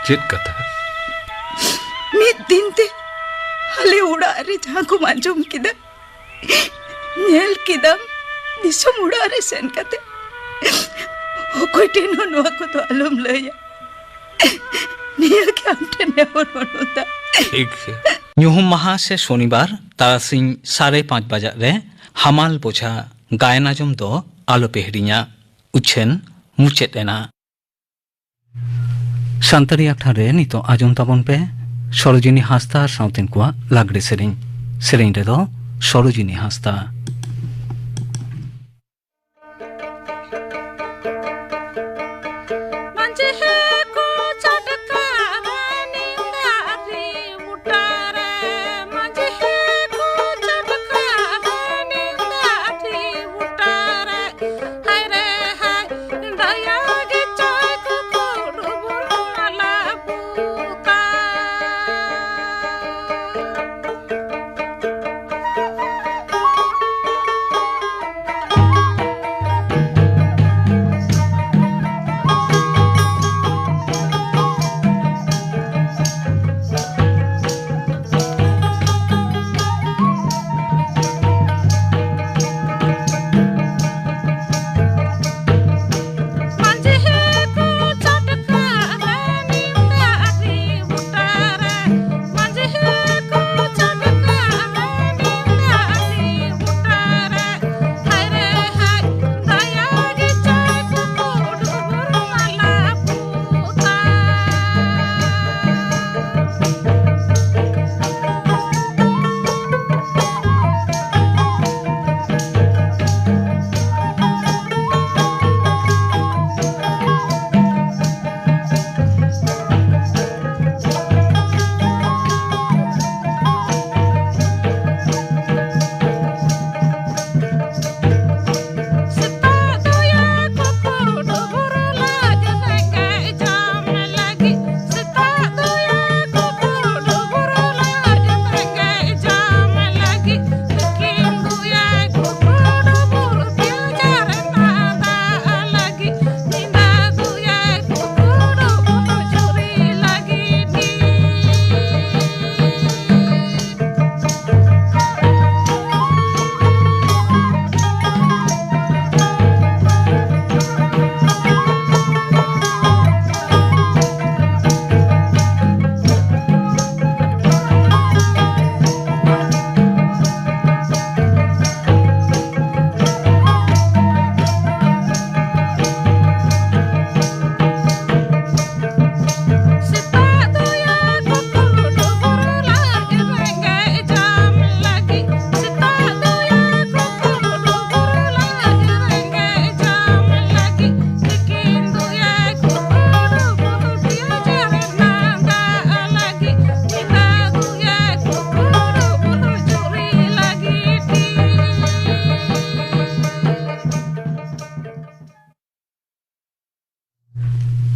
ᱪᱮᱫ ᱠᱟᱛᱷᱟ? ᱢᱤᱫ ᱫᱤᱱ ᱛᱮ ᱟᱞᱮ ᱚᱲᱟᱜ ᱨᱮ ᱡᱟᱦᱟᱸ ᱠᱚᱢ ᱟᱸᱡᱚᱢ ᱠᱮᱫᱟ, ᱧᱮᱞ ᱠᱮᱫᱟᱢ, ᱫᱤᱥᱚᱢ ᱚᱲᱟᱜ ᱨᱮ ᱥᱮᱱ ᱠᱟᱛᱮ ᱚᱠᱚᱭ ᱴᱷᱮᱱ ᱦᱚᱸ ᱱᱚᱣᱟ ᱠᱚᱫᱚ ᱟᱞᱚᱢ ᱞᱟᱹᱭᱟ᱾ ᱱᱤᱭᱟᱹ ᱜᱮ ᱟᱢ ᱴᱷᱮᱱ ᱱᱮᱦᱚᱨ, ᱚᱱᱚᱞ ᱫᱟ᱾ ᱴᱷᱤᱠ ᱜᱮᱭᱟ᱾ ᱧᱩᱦᱩᱢ ᱢᱟᱦᱟ ᱥᱮ ᱥᱚᱱᱤᱵᱟᱨ ᱛᱟᱨᱟᱥᱤᱧ ᱥᱟᱲᱮ ᱯᱟᱸᱪ ᱵᱟᱡᱟᱜ ᱨᱮ ᱦᱟᱢᱟᱞ ᱵᱚᱡᱷᱟ ᱜᱟᱭᱟᱱ ᱟᱸᱡᱚᱢ ᱫᱚ ᱟᱞᱚᱯᱮ ᱦᱤᱲᱤᱧᱟ᱾ ᱩᱪᱷᱟᱹᱱ ᱢᱩᱪᱟᱹᱫ ᱮᱱᱟ᱾ ᱥᱟᱱᱛᱟᱲᱤ ᱟᱠᱷᱲᱟ ᱨᱮ ᱱᱤᱛᱚᱜ ᱟᱸᱡᱚᱢ ᱛᱟᱵᱚᱱ ᱯᱮ ᱥᱚᱨᱳᱡᱤᱱᱤ ᱦᱟᱸᱥᱫᱟ ᱟᱨ ᱥᱟᱶᱛᱮᱱ ᱠᱚᱣᱟᱜ ᱞᱟᱜᱽᱲᱮ ᱥᱮᱨᱮᱧ᱾ ᱥᱮᱨᱮᱧ ᱨᱮᱫᱚ ᱥᱚᱨᱳᱡᱤᱱᱤ ᱦᱟᱸᱥᱫᱟ᱾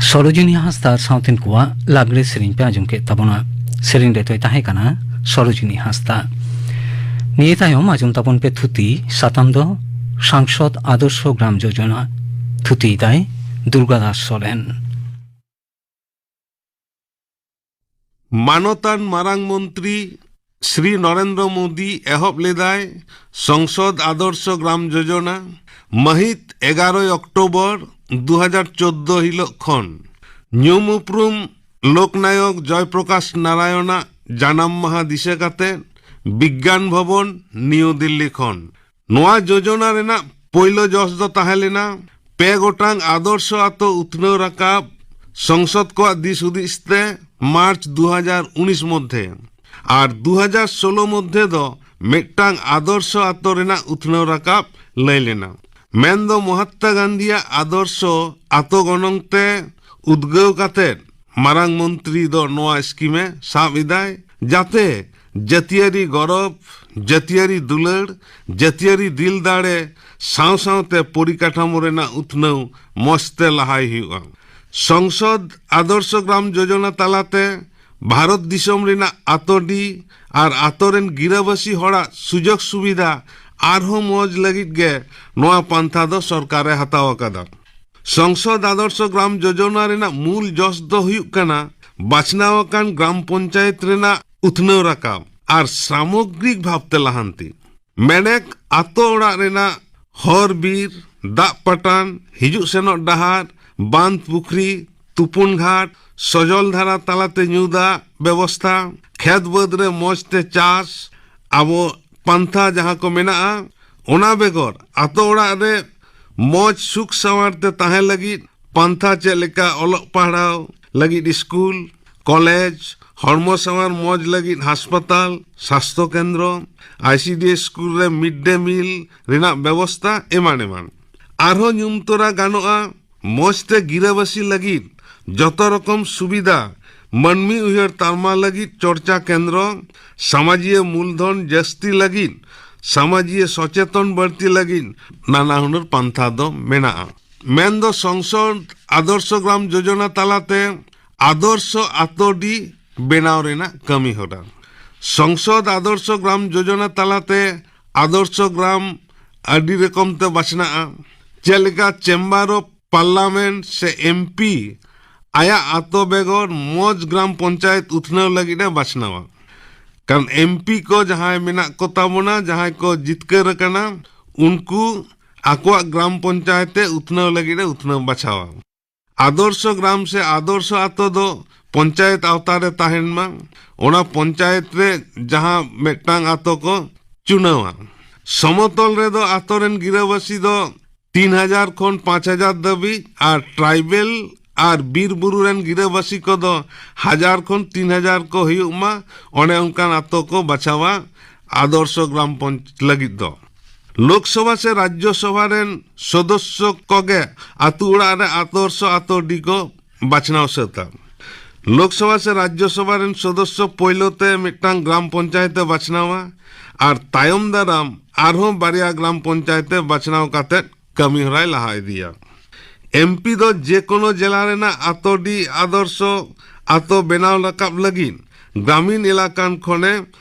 ᱥᱚᱨᱳᱡᱤᱱᱤ ᱦᱟᱸᱥᱫᱟ ᱟᱨ ᱥᱟᱶᱛᱮᱱ ᱠᱚᱣᱟᱜ ᱞᱟᱜᱽᱲᱮ ᱥᱮᱨᱮᱧ ᱯᱮ ᱟᱸᱡᱚᱢ ᱠᱮᱫ ᱛᱟᱵᱚᱱᱟ᱾ ᱥᱮᱨᱮᱧ ᱨᱮᱫᱚᱭ ᱛᱟᱦᱮᱸ ᱠᱟᱱᱟ ᱥᱚᱨᱳᱡᱤᱱᱤ ᱦᱟᱸᱥᱫᱟ᱾ ᱱᱤᱭᱟᱹ ᱛᱟᱭᱚᱢ ᱟᱸᱡᱚᱢ ᱛᱟᱵᱚᱱ ᱯᱮ ᱛᱷᱩᱛᱤ, ᱥᱟᱛᱟᱢ ᱫᱚ ᱥᱟᱝᱥᱚᱫᱽ ᱟᱫᱚᱨᱥᱚ ᱜᱨᱟᱢ ᱡᱳᱡᱚᱱᱟ᱾ ᱛᱷᱩᱛᱤᱭᱮᱫᱟᱭ ᱫᱩᱨᱜᱟ ᱫᱟᱥ ᱥᱚᱨᱮᱱ᱾ ᱢᱟᱱᱚᱛᱟᱱ ᱢᱟᱨᱟᱝ ᱢᱚᱱᱛᱨᱤ ᱥᱨᱤ ᱱᱚᱨᱮᱱᱫᱨᱚ ᱢᱳᱫᱤ ᱮᱦᱚᱵ ᱞᱮᱫᱟᱭ ᱥᱚᱝᱥᱚᱫᱽ ᱟᱫᱚᱨᱥᱚ ᱜᱨᱟᱢ ᱡᱳᱡᱚᱱᱟ ᱢᱟᱹᱦᱤᱛ ᱮᱜᱟᱨᱚᱭ ᱚᱠᱴᱳᱵᱚᱨ ᱫᱩ ᱦᱟᱡᱟᱨ ᱪᱳᱫᱽᱫᱳ ᱦᱤᱞᱳᱜ ᱠᱷᱚᱱ᱾ ᱧᱩᱢ ᱩᱯᱨᱩᱢ ᱞᱳᱠᱱᱟᱭᱚᱠ ᱡᱚᱭᱯᱨᱚᱠᱟᱥ ᱱᱟᱨᱟᱭᱚᱱᱟᱜ ᱡᱟᱱᱟᱢ ᱢᱟᱦᱟ ᱫᱤᱥᱟᱹ ᱠᱟᱛᱮ ᱵᱤᱜᱽᱜᱟᱱ ᱵᱷᱚᱵᱚᱱ, ᱱᱤᱭᱩ ᱫᱤᱞᱞᱤ ᱠᱷᱚᱱ᱾ ᱱᱚᱣᱟ ᱡᱳᱡᱚᱱᱟ ᱨᱮᱱᱟᱜ ᱯᱳᱭᱞᱳ ᱡᱚᱥ ᱫᱚ ᱛᱟᱦᱮᱸ ᱞᱮᱱᱟ ᱯᱮ ᱜᱚᱴᱟᱝ ᱟᱫᱚᱨᱥᱚ ᱟᱛᱳ ᱩᱛᱱᱟᱹᱣ ᱨᱟᱠᱟᱵ ᱥᱚᱝᱥᱚᱫ ᱠᱚᱣᱟᱜ ᱫᱤᱥ ᱦᱩᱫᱤᱥ ᱛᱮ ᱢᱟᱨᱪ ᱫᱩ ᱦᱟᱡᱟᱨ ᱩᱱᱤᱥ ᱢᱚᱫᱽᱫᱷᱮ, ᱟᱨ ᱫᱩ ᱦᱟᱡᱟᱨ ᱥᱳᱞᱳ ᱢᱚᱫᱽᱫᱷᱮ ᱫᱚ ᱢᱤᱫᱴᱟᱝ ᱟᱫᱚᱨᱥᱚ ᱟᱛᱳ ᱨᱮᱱᱟᱜ ᱩᱛᱱᱟᱹᱣ ᱨᱟᱠᱟᱵ ᱞᱟᱹᱭ ᱞᱮᱱᱟ᱾ ᱢᱮᱱᱫᱚ ᱢᱚᱦᱟᱛᱢᱟ ᱜᱟᱱᱫᱷᱤᱭᱟᱜ ᱟᱫᱚᱨᱥᱚ ᱟᱛᱳ ᱜᱚᱱᱚᱝ ᱛᱮ ᱩᱫᱽᱜᱟᱹᱣ ᱠᱟᱛᱮ ᱢᱟᱨᱟᱝ ᱢᱚᱱᱛᱨᱤ ᱫᱚ ᱱᱚᱣᱟ ᱥᱠᱤᱢ ᱮ ᱥᱟᱵ ᱮᱫᱟᱭ, ᱡᱟᱛᱮ ᱡᱟᱹᱛᱤᱭᱟᱹᱨᱤ ᱜᱚᱨᱚᱵᱽ, ᱡᱟᱹᱛᱤᱭᱟᱹᱨᱤ ᱫᱩᱞᱟᱹᱲ, ᱡᱟᱹᱛᱤᱭᱟᱹᱨᱤ ᱫᱤᱞ ᱫᱟᱲᱮ ᱥᱟᱶ ᱥᱟᱶᱛᱮ ᱯᱚᱨᱤᱠᱟᱴᱷᱟᱢᱳ ᱨᱮᱱᱟᱜ ᱩᱛᱱᱟᱹᱣ ᱢᱚᱸᱡᱽ ᱛᱮ ᱞᱟᱦᱟᱭ ᱦᱩᱭᱩᱜᱼᱟ᱾ ᱥᱚᱝᱥᱚᱫᱽ ᱟᱫᱚᱨᱥᱚ ᱜᱨᱟᱢ ᱡᱳᱡᱚᱱᱟ ᱛᱟᱞᱟᱛᱮ ᱵᱷᱟᱨᱚᱛ ᱫᱤᱥᱚᱢ ᱨᱮᱱᱟᱜ ᱟᱛᱳᱰᱤ ᱟᱨ ᱟᱛᱳ ᱨᱮᱱ ᱜᱤᱨᱟᱹᱵᱟᱹᱥᱤ ᱦᱚᱲᱟᱜ ᱥᱩᱡᱳᱜᱽ ᱥᱩᱵᱤᱫᱷᱟ ᱟᱨᱦᱚᱸ ᱢᱚᱸᱡᱽ ᱞᱟᱹᱜᱤᱫ ᱜᱮ ᱱᱚᱣᱟ ᱯᱟᱱᱛᱷᱟ ᱫᱚ ᱥᱚᱨᱠᱟᱨ ᱮ ᱦᱟᱛᱟᱣ ᱟᱠᱟᱫᱟ᱾ ᱥᱚᱝᱥᱚᱫᱽ ᱟᱫᱚᱨᱥᱚ ᱜᱨᱟᱢ ᱡᱳᱡᱚᱱᱟ ᱨᱮᱱᱟᱜ ᱢᱩᱞ ᱡᱚᱥ ᱫᱚ ᱦᱩᱭᱩᱜ ᱠᱟᱱᱟ ᱵᱟᱪᱷᱱᱟᱣ ᱟᱠᱟᱱ ᱜᱨᱟᱢ ᱯᱚᱧᱪᱟᱭᱮᱛ ᱨᱮᱱᱟᱜ ᱩᱛᱱᱟᱹᱣ ᱨᱟᱠᱟᱵ ᱟᱨ ᱥᱟᱢᱚᱜᱽᱨᱤᱠ ᱵᱷᱟᱵᱽᱛᱮ ᱞᱟᱦᱟᱱᱛᱤ᱾ ᱢᱮᱱᱮᱠ ᱟᱛᱳ ᱚᱲᱟᱜ ᱨᱮᱱᱟᱜ ᱦᱚᱨ ᱵᱤᱨ, ᱫᱟᱜ ᱯᱟᱴᱟᱱ, ᱦᱤᱡᱩᱜ ᱥᱮᱱᱚᱜ ᱰᱟᱦᱟᱨ, ᱵᱟᱸᱫᱽ ᱯᱩᱠᱷᱨᱤ, ᱛᱩᱯᱩᱱ ᱜᱷᱟᱴ, ᱥᱚᱡᱚᱞ ᱫᱷᱟᱨᱟ ᱛᱟᱞᱟᱛᱮ ᱧᱩ ᱫᱟᱜ ᱵᱮᱵᱚᱥᱛᱷᱟ, ᱠᱷᱮᱛ ᱵᱟᱹᱫᱽ ᱨᱮ ᱢᱚᱸᱡᱽ ᱛᱮ ᱪᱟᱥ, ᱟᱵᱚ ᱯᱟᱱᱛᱷᱟ ᱡᱟᱦᱟᱸ ᱠᱚ ᱢᱮᱱᱟᱜᱼᱟ, ᱚᱱᱟ ᱵᱮᱜᱚᱨ ᱟᱛᱳ ᱚᱲᱟᱜ ᱨᱮ ᱢᱚᱸᱡᱽ ᱥᱩᱠ ᱥᱟᱶᱟᱨ ᱛᱮ ᱛᱟᱦᱮᱸ ᱞᱟᱹᱜᱤᱫ ᱯᱟᱱᱛᱷᱟ ᱪᱮᱫ ᱞᱮᱠᱟ ᱚᱞᱚᱜ ᱯᱟᱲᱦᱟᱣ ᱞᱟᱹᱜᱤᱫ ᱥᱠᱩᱞ, ᱠᱚᱞᱮᱡᱽ, ᱦᱚᱲᱢᱚ ᱥᱟᱶᱟᱨ ᱢᱚᱸᱡᱽ ᱞᱟᱹᱜᱤᱫ ᱦᱟᱥᱯᱟᱛᱟᱞ, ᱥᱟᱥᱛᱷᱚ ᱠᱮᱱᱫᱨᱚ, ᱟᱭ ᱥᱤ ᱰᱤ ᱮᱥ ᱥᱠᱩᱞ ᱨᱮ ᱢᱤᱰ ᱰᱮ ᱢᱤᱞ ᱨᱮᱱᱟᱜ ᱵᱮᱵᱚᱥᱛᱟ, ᱮᱢᱟᱱ ᱮᱢᱟᱱ᱾ ᱟᱨᱦᱚᱸ ᱧᱩᱢ ᱛᱚᱨᱟ ᱜᱟᱱᱚᱜᱼᱟ, ᱢᱚᱸᱡᱽ ᱛᱮ ᱜᱤᱨᱟᱹᱵᱟᱹᱥᱤ ᱞᱟᱹᱜᱤᱫ ᱡᱚᱛᱚ ᱨᱚᱠᱚᱢ ᱥᱩᱵᱤᱫᱷᱟ, ᱢᱟᱹᱱᱢᱤ ᱩᱭᱦᱟᱹᱨ ᱛᱟᱞᱢᱟ ᱞᱟᱹᱜᱤᱫ ᱪᱚᱨᱪᱟ ᱠᱮᱱᱫᱨᱚ, ᱥᱟᱢᱟᱡᱤᱭᱟᱹ ᱢᱩᱞᱫᱷᱚᱱ ᱡᱟᱹᱥᱛᱤ ᱞᱟᱹᱜᱤᱫ, ᱥᱟᱢᱟᱡᱤᱭᱟᱹ ᱥᱚᱪᱮᱛᱚᱱ ᱵᱟᱹᱲᱛᱤ ᱞᱟᱹᱜᱤᱫ ᱱᱟᱱᱟ ᱦᱩᱱᱟᱹᱨ ᱯᱟᱱᱛᱷᱟ ᱫᱚ ᱢᱮᱱᱟᱜᱼᱟ᱾ ᱢᱮᱱᱫᱚ ᱥᱚᱝᱥᱚᱫ ᱟᱫᱚᱨᱥᱚ ᱜᱨᱟᱢ ᱡᱳᱡᱚᱱᱟ ᱛᱟᱞᱟᱛᱮ ᱟᱫᱚᱨᱥᱚ ᱟᱛᱳᱰᱤ ᱵᱮᱱᱟᱣ ᱨᱮᱱᱟᱜ ᱠᱟᱹᱢᱤ ᱦᱚᱨᱟ᱾ ᱥᱚᱝᱥᱚᱫ ᱟᱫᱚᱨᱥᱚ ᱜᱨᱟᱢ ᱡᱳᱡᱚᱱᱟ ᱛᱟᱞᱟᱛᱮ ᱟᱫᱚᱨᱥᱚ ᱜᱨᱟᱢ ᱟᱹᱰᱤ ᱨᱚᱠᱚᱢ ᱛᱮ ᱵᱟᱪᱷᱱᱟᱜᱼᱟ᱾ ᱪᱮᱫ ᱞᱮᱠᱟ, ᱪᱮᱢᱵᱟᱨ ᱚᱯᱷ ᱯᱟᱨᱞᱟᱢᱮᱱᱴ ᱥᱮ ᱮᱢᱯᱤ ᱟᱭᱟᱜ ᱟᱛᱳ ᱵᱮᱜᱚᱨ ᱢᱚᱡᱽ ᱜᱨᱟᱢ ᱯᱚᱧᱪᱟᱭᱮᱛ ᱩᱛᱷᱱᱟᱹᱣ ᱞᱟᱹᱜᱤᱫ ᱮ ᱵᱟᱪᱷᱱᱟᱣᱟ᱾ ᱠᱟᱨᱚᱱ ᱮᱢᱯᱤ ᱠᱚ ᱡᱟᱦᱟᱸᱭ ᱢᱮᱱᱟᱜ ᱠᱚ ᱛᱟᱵᱚᱱᱟ, ᱡᱟᱦᱟᱸᱭ ᱠᱚ ᱡᱤᱛᱠᱟᱹᱨ ᱟᱠᱟᱱᱟ, ᱩᱱᱠᱩ ᱟᱠᱚᱣᱟᱜ ᱜᱨᱟᱢ ᱯᱚᱧᱪᱟᱭᱮᱛ ᱛᱮ ᱩᱛᱷᱱᱟᱹᱣ ᱞᱟᱹᱜᱤᱫ ᱮ ᱩᱛᱷᱱᱟᱹᱣ ᱵᱟᱪᱷᱟᱣᱟ᱾ ᱟᱫᱚᱨᱥᱚ ᱜᱨᱟᱢ ᱥᱮ ᱟᱫᱚᱨᱥᱚ ᱟᱛᱳ ᱫᱚ ᱯᱚᱧᱪᱟᱭᱮᱛ ᱟᱣᱛᱟ ᱨᱮ ᱛᱟᱦᱮᱱ ᱢᱟ᱾ ᱚᱱᱟ ᱯᱚᱧᱪᱟᱭᱮᱛ ᱨᱮ ᱡᱟᱦᱟᱸ ᱢᱤᱫᱴᱟᱝ ᱟᱛᱳ ᱠᱚ ᱪᱩᱱᱟᱹᱣᱟ᱾ ᱥᱚᱢᱚᱛᱚᱞ ᱨᱮᱫᱚ ᱟᱛᱳ ᱨᱮᱱ ᱜᱤᱨᱟᱹᱵᱟᱹᱥᱤ ᱫᱚ ᱛᱤᱱ ᱦᱟᱡᱟᱨ ᱠᱷᱚᱱ ᱯᱟᱸᱪ ᱦᱟᱡᱟᱨ ᱫᱷᱟᱹᱵᱤᱡ ᱟᱨ ᱴᱨᱟᱭᱵᱮᱞ ᱟᱨ ᱵᱤᱨ ᱵᱩᱨᱩ ᱨᱮᱱ ᱜᱤᱨᱟᱹᱵᱟᱹᱥᱤ ᱠᱚᱫᱚ ᱦᱟᱡᱟᱨ ᱠᱷᱚᱱ ᱛᱤᱱ ᱦᱟᱡᱟᱨ ᱠᱚ ᱦᱩᱭᱩᱜ ᱢᱟ, ᱚᱱᱮ ᱚᱱᱠᱟᱱ ᱟᱛᱳ ᱠᱚ ᱵᱟᱪᱷᱟᱣᱟ ᱟᱫᱚᱨᱥᱚ ᱜᱨᱟᱢ ᱯᱚᱧᱪ ᱞᱟᱹᱜᱤᱫ ᱫᱚ᱾ ᱞᱳᱠᱥᱚᱵᱷᱟ ᱥᱮ ᱨᱟᱡᱽᱡᱚᱥᱚᱵᱷᱟ ᱨᱮᱱ ᱥᱚᱫᱚᱥᱥᱚ ᱠᱚᱜᱮ ᱟᱛᱳ ᱚᱲᱟᱜ ᱨᱮ ᱟᱫᱚᱨᱥᱚ ᱟᱛᱳ ᱰᱤ ᱠᱚ ᱵᱟᱪᱷᱱᱟᱣ ᱥᱟᱹᱛᱟ᱾ ᱞᱳᱠᱥᱚᱵᱷᱟ ᱥᱮ ᱨᱟᱡᱽᱡᱚᱥᱚᱵᱷᱟ ᱨᱮᱱ ᱥᱚᱫᱚᱥᱥᱚ ᱯᱳᱭᱞᱳ ᱛᱮ ᱢᱤᱫᱴᱟᱝ ᱜᱨᱟᱢ ᱯᱚᱧᱪᱟᱭᱮᱛ ᱮ ᱵᱟᱪᱷᱱᱟᱣᱟ ᱟᱨ ᱛᱟᱭᱚᱢ ᱫᱟᱨᱟᱢ ᱟᱨᱦᱚᱸ ᱵᱟᱨᱭᱟ ᱜᱨᱟᱢ ᱯᱚᱧᱪᱟᱭᱮᱛ ᱮ ᱵᱟᱪᱷᱱᱟᱣ ᱠᱟᱛᱮ ᱠᱟᱹᱢᱤ ᱦᱚᱨᱟᱭ ᱞᱟᱦᱟ ᱤᱫᱤᱭᱟ᱾ ᱮᱢᱯᱤ ᱫᱚ ᱡᱮ ᱠᱳᱱᱳ ᱡᱮᱞᱟ ᱨᱮᱱᱟᱜ ᱟᱛᱳ ᱰᱤ ᱟᱫᱚᱨᱥᱚ ᱟᱛᱳ ᱵᱮᱱᱟᱣ ᱨᱟᱠᱟᱵ ᱞᱟᱹᱜᱤᱫ ᱜᱨᱟᱢᱤᱱ ᱮᱞᱟᱠᱟᱱ ᱠᱷᱚᱱᱮ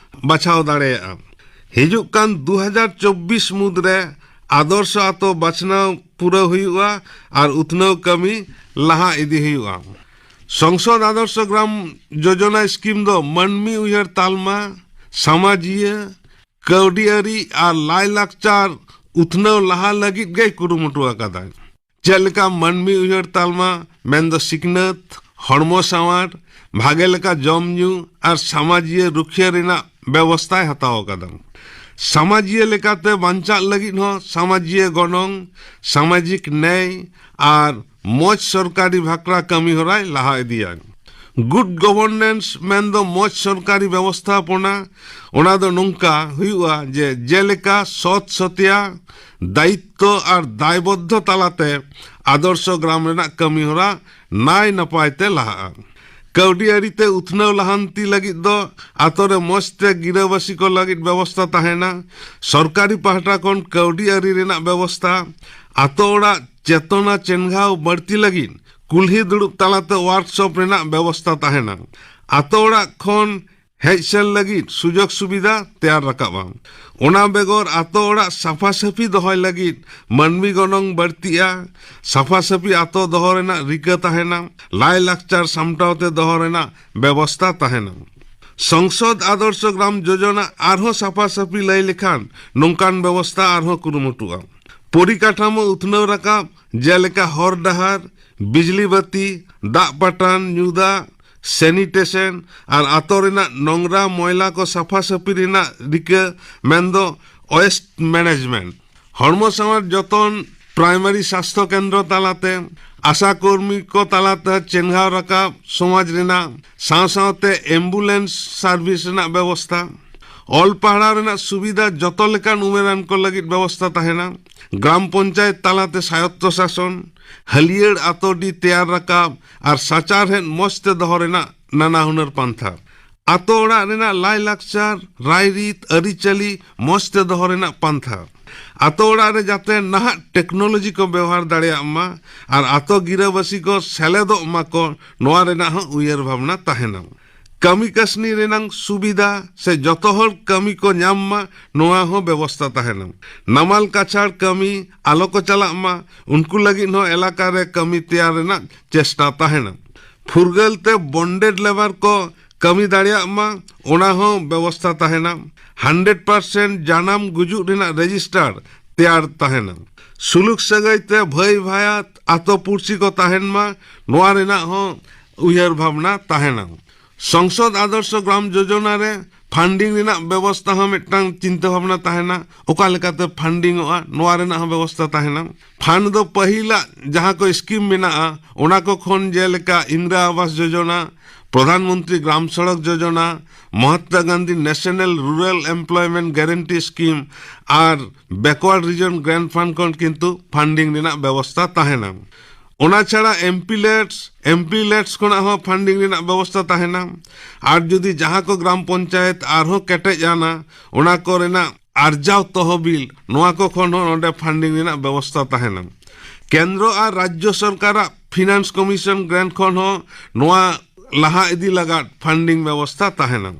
ᱵᱟᱪᱷᱟᱣ ᱫᱟᱲᱮᱭᱟᱜᱼᱟ᱾ ᱦᱤᱡᱩᱜ ᱠᱟᱱ ᱫᱩ ᱦᱟᱡᱟᱨ ᱪᱚᱵᱵᱤᱥ ᱢᱩᱫᱽᱨᱮ ᱟᱫᱚᱨᱥᱚ ᱟᱛᱳ ᱵᱟᱪᱷᱱᱟᱣ ᱯᱩᱨᱟᱹᱣ ᱦᱩᱭᱩᱜᱼᱟ ᱟᱨ ᱩᱛᱱᱟᱹᱣ ᱠᱟᱹᱢᱤ ᱞᱟᱦᱟ ᱤᱫᱤ ᱦᱩᱭᱩᱜᱼᱟ᱾ ᱥᱚᱝᱥᱚᱫ ᱟᱫᱚᱨᱥᱚ ᱜᱨᱟᱢ ᱡᱳᱡᱚᱱᱟ ᱥᱠᱤᱢ ᱫᱚ ᱢᱟᱹᱱᱢᱤ ᱩᱭᱦᱟᱹᱨ ᱛᱟᱞᱢᱟ, ᱥᱟᱢᱟᱡᱤᱭᱟᱹ, ᱠᱟᱹᱣᱰᱤᱭᱟᱹᱨᱤ ᱟᱨ ᱞᱟᱭᱼᱞᱟᱠᱪᱟᱨ ᱩᱛᱱᱟᱹᱣ ᱞᱟᱦᱟ ᱞᱟᱹᱜᱤᱫ ᱜᱮᱭ ᱠᱩᱨᱩᱢᱩᱴᱩ ᱟᱠᱟᱫᱟᱭ᱾ ᱪᱮᱫ ᱞᱮᱠᱟ ᱢᱟᱹᱱᱢᱤ ᱩᱭᱦᱟᱹᱨ ᱛᱟᱞᱢᱟ, ᱢᱮᱱᱫᱚ ᱥᱤᱠᱷᱱᱟᱹᱛ, ᱦᱚᱲᱢᱚ ᱥᱟᱶᱟᱨ, ᱵᱷᱟᱜᱮ ᱞᱮᱠᱟ ᱡᱚᱢ ᱧᱩ ᱟᱨ ᱥᱟᱢᱟᱡᱤᱭᱟᱹ ᱨᱩᱠᱷᱤᱭᱟᱹ ᱨᱮᱱᱟᱜ ᱵᱮᱵᱚᱥᱛᱷᱟᱭ ᱦᱟᱛᱟᱣ ᱟᱠᱟᱫᱟ᱾ ᱥᱟᱢᱟᱡᱤᱭᱟᱹ ᱞᱮᱠᱟᱛᱮ ᱵᱟᱧᱪᱟᱜ ᱞᱟᱹᱜᱤᱫ ᱦᱚᱸ ᱥᱟᱢᱟᱡᱤᱭᱟᱹ ᱜᱚᱱᱚᱝ, ᱥᱟᱢᱟᱡᱤᱠ ᱱᱮᱭ ᱟᱨ ᱢᱚᱡᱽ ᱥᱚᱨᱠᱟᱨᱤ ᱵᱷᱟᱠᱨᱟ ᱠᱟᱹᱢᱤ ᱦᱚᱨᱟᱭ ᱞᱟᱦᱟ ᱤᱫᱤᱭᱟ᱾ ᱜᱩᱰ ᱜᱚᱵᱷᱚᱨᱱᱮᱱᱥ ᱢᱮᱱᱫᱚ ᱢᱚᱡᱽ ᱥᱚᱨᱠᱟᱨᱤ ᱵᱮᱵᱚᱥᱛᱷᱟᱯᱚᱱᱟ, ᱚᱱᱟ ᱫᱚ ᱱᱚᱝᱠᱟ ᱦᱩᱭᱩᱜᱼᱟ ᱡᱮ ᱡᱮᱞᱮᱠᱟ ᱥᱚᱛ ᱥᱚᱛᱭᱟ, ᱫᱟᱭᱤᱛᱛᱚ ᱟᱨ ᱫᱟᱭᱵᱚᱫᱽᱫᱷᱚ ᱛᱟᱞᱟᱛᱮ ᱟᱫᱚᱨᱥᱚ ᱜᱨᱟᱢ ᱨᱮᱱᱟᱜ ᱠᱟᱹᱢᱤ ᱦᱚᱨᱟ ᱱᱟᱭ ᱱᱟᱯᱟᱭ ᱛᱮ ᱞᱟᱦᱟᱜᱼᱟ᱾ ᱠᱟᱹᱣᱰᱤ ᱟᱹᱨᱤ ᱛᱮ ᱩᱛᱱᱟᱹᱣ ᱞᱟᱦᱟᱱᱛᱤ ᱞᱟᱹᱜᱤᱫ ᱫᱚ ᱟᱛᱳ ᱨᱮ ᱢᱚᱸᱡᱽ ᱛᱮ ᱜᱤᱨᱟᱹᱵᱟᱹᱥᱤ ᱠᱚ ᱞᱟᱹᱜᱤᱫ ᱵᱮᱵᱚᱥᱛᱟ ᱛᱟᱦᱮᱱᱟ᱾ ᱥᱚᱨᱠᱟᱨᱤ ᱯᱟᱦᱴᱟ ᱠᱷᱚᱱ ᱠᱟᱹᱣᱰᱤ ᱟᱹᱨᱤ ᱨᱮᱱᱟᱜ ᱵᱮᱵᱚᱥᱛᱟ, ᱟᱛᱳ ᱚᱲᱟᱜ ᱪᱮᱛᱚᱱᱟ ᱪᱮᱱᱜᱷᱟᱣ ᱵᱟᱹᱲᱛᱤ ᱞᱟᱹᱜᱤᱫ ᱠᱩᱞᱦᱤ ᱫᱩᱲᱩᱵ ᱛᱟᱞᱟᱛᱮ ᱣᱟᱨᱠᱥᱚᱯ ᱨᱮᱱᱟᱜ ᱵᱮᱵᱚᱥᱛᱟ ᱛᱟᱦᱮᱱᱟ᱾ ᱟᱛᱳ ᱚᱲᱟᱜ ᱠᱷᱚᱱ ᱦᱮᱡ ᱥᱮᱱ ᱞᱟᱹᱜᱤᱫ ᱥᱩᱡᱳᱜᱽ ᱥᱩᱵᱤᱫᱷᱟ ᱛᱮᱭᱟᱨ ᱨᱟᱠᱟᱵᱼᱟ᱾ ᱚᱱᱟ ᱵᱮᱜᱚᱨ ᱟᱛᱳ ᱚᱲᱟᱜ ᱥᱟᱯᱷᱟ ᱥᱟᱹᱯᱷᱤ ᱫᱚᱦᱚᱭ ᱞᱟᱹᱜᱤᱫ ᱢᱟᱹᱱᱢᱤ ᱜᱚᱱᱚᱝ ᱵᱟᱹᱲᱛᱤᱜᱼᱟ᱾ ᱥᱟᱯᱷᱟ ᱥᱟᱹᱯᱷᱤ ᱟᱛᱳ ᱫᱚᱦᱚ ᱨᱮᱱᱟᱜ ᱨᱤᱠᱟᱹ ᱛᱟᱦᱮᱱᱟ᱾ ᱞᱟᱭ ᱞᱟᱠᱪᱟᱨ ᱥᱟᱢᱴᱟᱣ ᱛᱮ ᱫᱚᱦᱚ ᱨᱮᱱᱟᱜ ᱵᱮᱵᱚᱥᱛᱟ ᱛᱟᱦᱮᱱᱟ᱾ ᱥᱚᱝᱥᱚᱫ ᱟᱫᱚᱨᱥᱚ ᱜᱨᱟᱢ ᱡᱳᱡᱚᱱᱟ ᱟᱨᱦᱚᱸ ᱥᱟᱯᱷᱟ ᱥᱟᱹᱯᱷᱤ ᱞᱟᱹᱭ ᱞᱮᱠᱷᱟᱱ ᱱᱚᱝᱠᱟᱱ ᱵᱮᱵᱚᱥᱛᱟ ᱟᱨᱦᱚᱸ ᱠᱩᱨᱩᱢᱩᱴᱩᱜᱼᱟ᱾ ᱯᱚᱨᱤᱠᱟᱴᱷᱟᱢᱳ ᱩᱛᱱᱟᱹᱣ ᱨᱟᱠᱟᱵ, ᱡᱮᱞᱮᱠᱟ ᱦᱚᱨ ᱰᱟᱦᱟᱨ, ᱵᱤᱡᱽᱞᱤ ᱵᱟᱹᱛᱤ, ᱫᱟᱜ ᱯᱟᱴᱟᱱ, ᱧᱩ ᱫᱟᱜ, ᱥᱮᱱᱤᱴᱮᱥᱚᱱ ᱟᱨ ᱟᱛᱳ ᱨᱮᱱᱟᱜ ᱱᱚᱝᱨᱟ ᱢᱚᱭᱞᱟ ᱠᱚ ᱥᱟᱯᱷᱟ ᱥᱟᱹᱯᱷᱤ ᱨᱮᱱᱟᱜ ᱨᱤᱠᱟᱹ, ᱢᱮᱱᱫᱚ ᱳᱭᱮᱥᱴ ᱢᱮᱱᱮᱡᱽᱢᱮᱱᱴ᱾ ᱦᱚᱲᱢᱚ ᱥᱟᱶᱟᱨ ᱡᱚᱛᱚᱱ, ᱯᱨᱟᱭᱢᱟᱨᱤ ᱥᱟᱥᱛᱷᱚ ᱠᱮᱱᱫᱨᱚ ᱛᱟᱞᱟᱛᱮ, ᱟᱥᱟ ᱠᱚᱨᱢᱤ ᱠᱚ ᱛᱟᱞᱟᱛᱮ ᱪᱮᱱᱜᱷᱟᱣ ᱨᱟᱠᱟᱵ, ᱥᱚᱢᱟᱡᱽ ᱨᱮᱱᱟᱜ ᱥᱟᱶ ᱥᱟᱶᱛᱮ ᱮᱢᱵᱩᱞᱮᱱᱥ ᱥᱟᱨᱵᱷᱤᱥ ᱨᱮᱱᱟᱜ ᱵᱮᱵᱚᱥᱛᱷᱟ, ᱚᱞ ᱯᱟᱲᱦᱟᱣ ᱨᱮᱱᱟᱜ ᱥᱩᱵᱤᱫᱷᱟ ᱡᱚᱛᱚ ᱞᱮᱠᱟᱱ ᱩᱢᱮᱨᱟᱱ ᱠᱚ ᱞᱟᱹᱜᱤᱫ ᱵᱮᱵᱚᱥᱛᱷᱟ ᱛᱟᱦᱮᱱᱟ᱾ ᱜᱨᱟᱢ ᱯᱚᱧᱪᱟᱭᱮᱛ ᱛᱟᱞᱟᱛᱮ ᱥᱟᱭᱚᱛᱛᱚ ᱥᱟᱥᱚᱱ, ᱦᱟᱹᱞᱭᱟᱹᱲ ᱟᱛᱳ ᱰᱤ ᱛᱮᱭᱟᱨ ᱨᱟᱠᱟᱵ ᱟᱨ ᱥᱟᱪᱟᱨᱦᱮᱫ ᱢᱚᱸᱡᱽ ᱛᱮ ᱫᱚᱦᱚ ᱨᱮᱱᱟᱜ ᱱᱟᱱᱟ ᱦᱩᱱᱟᱹᱨ ᱯᱟᱱᱛᱷᱟ᱾ ᱟᱛᱳ ᱚᱲᱟᱜ ᱨᱮᱱᱟᱜ ᱞᱟᱭᱼᱞᱟᱠᱪᱟᱨ, ᱨᱟᱭᱨᱤᱛ, ᱟᱹᱨᱤᱪᱟᱹᱞᱤ ᱢᱚᱸᱡᱽ ᱛᱮ ᱫᱚᱦᱚ ᱨᱮᱱᱟᱜ ᱯᱟᱱᱛᱷᱟ᱾ ᱟᱛᱳ ᱚᱲᱟᱜ ᱨᱮ ᱡᱟᱛᱮ ᱱᱟᱦᱟᱜ ᱴᱮᱠᱱᱳᱞᱚᱡᱤ ᱠᱚ ᱵᱮᱣᱦᱟᱨ ᱫᱟᱲᱮᱭᱟᱜ ᱢᱟ ᱟᱨ ᱟᱛᱳ ᱜᱤᱨᱟᱹᱵᱟᱹᱥᱤ ᱠᱚ ᱥᱮᱞᱮᱫᱚᱜ ᱢᱟᱠᱚ, ᱱᱚᱣᱟ ᱨᱮᱱᱟᱜ ᱦᱚᱸ ᱩᱭᱦᱟᱹᱨ ᱵᱷᱟᱵᱽᱱᱟ ᱛᱟᱦᱮᱱᱟ᱾ ᱠᱟᱹᱢᱤ ᱠᱟᱹᱥᱱᱤ ᱨᱮᱱᱟᱜ ᱥᱩᱵᱤᱫᱷᱟ ᱥᱮ ᱡᱚᱛᱚ ᱦᱚᱲ ᱠᱟᱹᱢᱤ ᱠᱚ ᱧᱟᱢ ᱢᱟ, ᱱᱚᱣᱟ ᱦᱚᱸ ᱵᱮᱵᱚᱥᱛᱷᱟ ᱛᱟᱦᱮᱱᱟ᱾ ᱱᱟᱢᱟᱞ ᱠᱟᱪᱷᱟᱲ ᱠᱟᱹᱢᱤ ᱟᱞᱚ ᱠᱚ ᱪᱟᱞᱟᱜ ᱢᱟ, ᱩᱱᱠᱩ ᱞᱟᱹᱜᱤᱫ ᱦᱚᱸ ᱮᱞᱟᱠᱟ ᱨᱮ ᱠᱟᱹᱢᱤ ᱛᱮᱭᱟᱨ ᱨᱮᱱᱟᱜ ᱪᱮᱥᱴᱟ ᱛᱟᱦᱮᱱᱟ᱾ ᱯᱷᱩᱨᱜᱟᱹᱞ ᱛᱮ ᱵᱚᱱᱰᱮᱰ ᱞᱮᱵᱟᱨ ᱠᱚ ᱠᱟᱹᱢᱤ ᱫᱟᱲᱮᱭᱟᱜ ᱢᱟ, ᱚᱱᱟ ᱦᱚᱸ ᱵᱮᱵᱚᱥᱛᱷᱟ ᱛᱟᱦᱮᱱᱟ᱾ ᱦᱟᱱᱰᱨᱮᱰ ᱯᱟᱨᱥᱮᱱᱴ ᱡᱟᱱᱟᱢ ᱜᱩᱡᱩᱜ ᱨᱮᱱᱟᱜ ᱨᱮᱡᱤᱥᱴᱟᱨ ᱛᱮᱭᱟᱨ ᱛᱟᱦᱮᱱᱟ᱾ ᱥᱩᱞᱩᱠ ᱥᱟᱹᱜᱟᱹᱭ ᱛᱮ ᱵᱷᱟᱹᱭ ᱵᱷᱟᱭᱟᱛ ᱟᱛᱳ ᱯᱩᱲᱥᱤ ᱠᱚ ᱛᱟᱦᱮᱱ ᱢᱟ, ᱱᱚᱣᱟ ᱨᱮᱱᱟᱜ ᱦᱚᱸ ᱩᱭᱦᱟᱹᱨ ᱵᱷᱟᱵᱽᱱᱟ ᱛᱟᱦᱮᱱᱟ᱾ ᱥᱚᱝᱥᱚᱫ ᱟᱫᱚᱨᱥᱚ ᱜᱨᱟᱢ ᱡᱳᱡᱚᱱᱟ ᱨᱮ ᱯᱷᱟᱱᱰᱤᱝ ᱨᱮᱱᱟᱜ ᱵᱮᱵᱚᱥᱛᱷᱟ ᱦᱚᱸ ᱢᱤᱫᱴᱟᱝ ᱪᱤᱱᱛᱟᱹ ᱵᱷᱟᱵᱽᱱᱟ ᱛᱟᱦᱮᱱᱟ᱾ ᱚᱠᱟ ᱞᱮᱠᱟᱛᱮ ᱯᱷᱟᱱᱰᱤᱝ ᱚᱜᱼᱟ, ᱱᱚᱣᱟ ᱨᱮᱱᱟᱜ ᱦᱚᱸ ᱵᱮᱵᱚᱥᱛᱷᱟ ᱛᱟᱦᱮᱱᱟ᱾ ᱯᱷᱟᱱᱰ ᱫᱚ ᱯᱟᱹᱦᱤᱞᱟᱜ ᱡᱟᱦᱟᱸ ᱠᱚ ᱥᱠᱤᱢ ᱢᱮᱱᱟᱜᱼᱟ, ᱚᱱᱟ ᱠᱚ ᱠᱷᱚᱱ, ᱡᱮᱞᱮᱠᱟ ᱤᱱᱫᱨᱟ Awas Yojana, Pradhan Mantri Gram Sadak Yojana, Mahatma Gandhi national rural employment guarantee scheme ᱟᱨ ᱵᱮᱠᱣᱟᱨᱰ ᱨᱤᱡᱚᱱ ᱜᱨᱟᱱᱴ ᱯᱷᱟᱱᱰ ᱠᱷᱚᱱ ᱠᱤᱱᱛᱩ ᱯᱷᱟᱱᱰᱤᱝ ᱨᱮᱱᱟᱜ ᱵᱮᱵᱚᱥᱛᱷᱟ ᱛᱟᱦᱮᱱᱟ᱾ ᱚᱱᱟ ᱪᱷᱟᱲᱟ ᱮᱢᱯᱤᱞᱮᱴᱥ ᱮᱢᱯᱤᱞᱮᱴᱥ ᱠᱷᱚᱱᱟᱜ ᱦᱚᱸ ᱯᱷᱟᱱᱰᱤᱝ ᱨᱮᱱᱟᱜ ᱵᱮᱵᱚᱥᱛᱟ ᱛᱟᱦᱮᱱᱟ᱾ ᱟᱨ ᱡᱩᱫᱤ ᱡᱟᱦᱟᱸ ᱠᱚ ᱜᱨᱟᱢ ᱯᱚᱧᱪᱟᱭᱮᱛ ᱟᱨᱦᱚᱸ ᱠᱮᱴᱮᱡ ᱟᱱᱟ, ᱚᱱᱟ ᱠᱚ ᱨᱮᱱᱟᱜ ᱟᱨᱡᱟᱣ ᱛᱚᱦᱚᱵᱤᱞ, ᱱᱚᱣᱟ ᱠᱚ ᱠᱷᱚᱱ ᱦᱚᱸ ᱱᱚᱰᱮ ᱯᱷᱟᱱᱰᱤᱝ ᱨᱮᱱᱟᱜ ᱵᱮᱵᱚᱥᱛᱟ ᱛᱟᱦᱮᱱᱟ᱾ ᱠᱮᱱᱫᱨᱚ ᱟᱨ ᱨᱟᱡᱽᱡᱚ ᱥᱚᱨᱠᱟᱨᱟᱜ ᱯᱷᱤᱱᱟᱱᱥ ᱠᱚᱢᱤᱥᱚᱱ ᱜᱨᱟᱱᱴ ᱠᱷᱚᱱ ᱦᱚᱸ ᱱᱚᱣᱟ ᱞᱟᱦᱟ ᱤᱫᱤ ᱞᱟᱜᱟᱫ ᱯᱷᱟᱱᱰᱤᱝ ᱵᱮᱵᱚᱥᱛᱟ ᱛᱟᱦᱮᱱᱟ᱾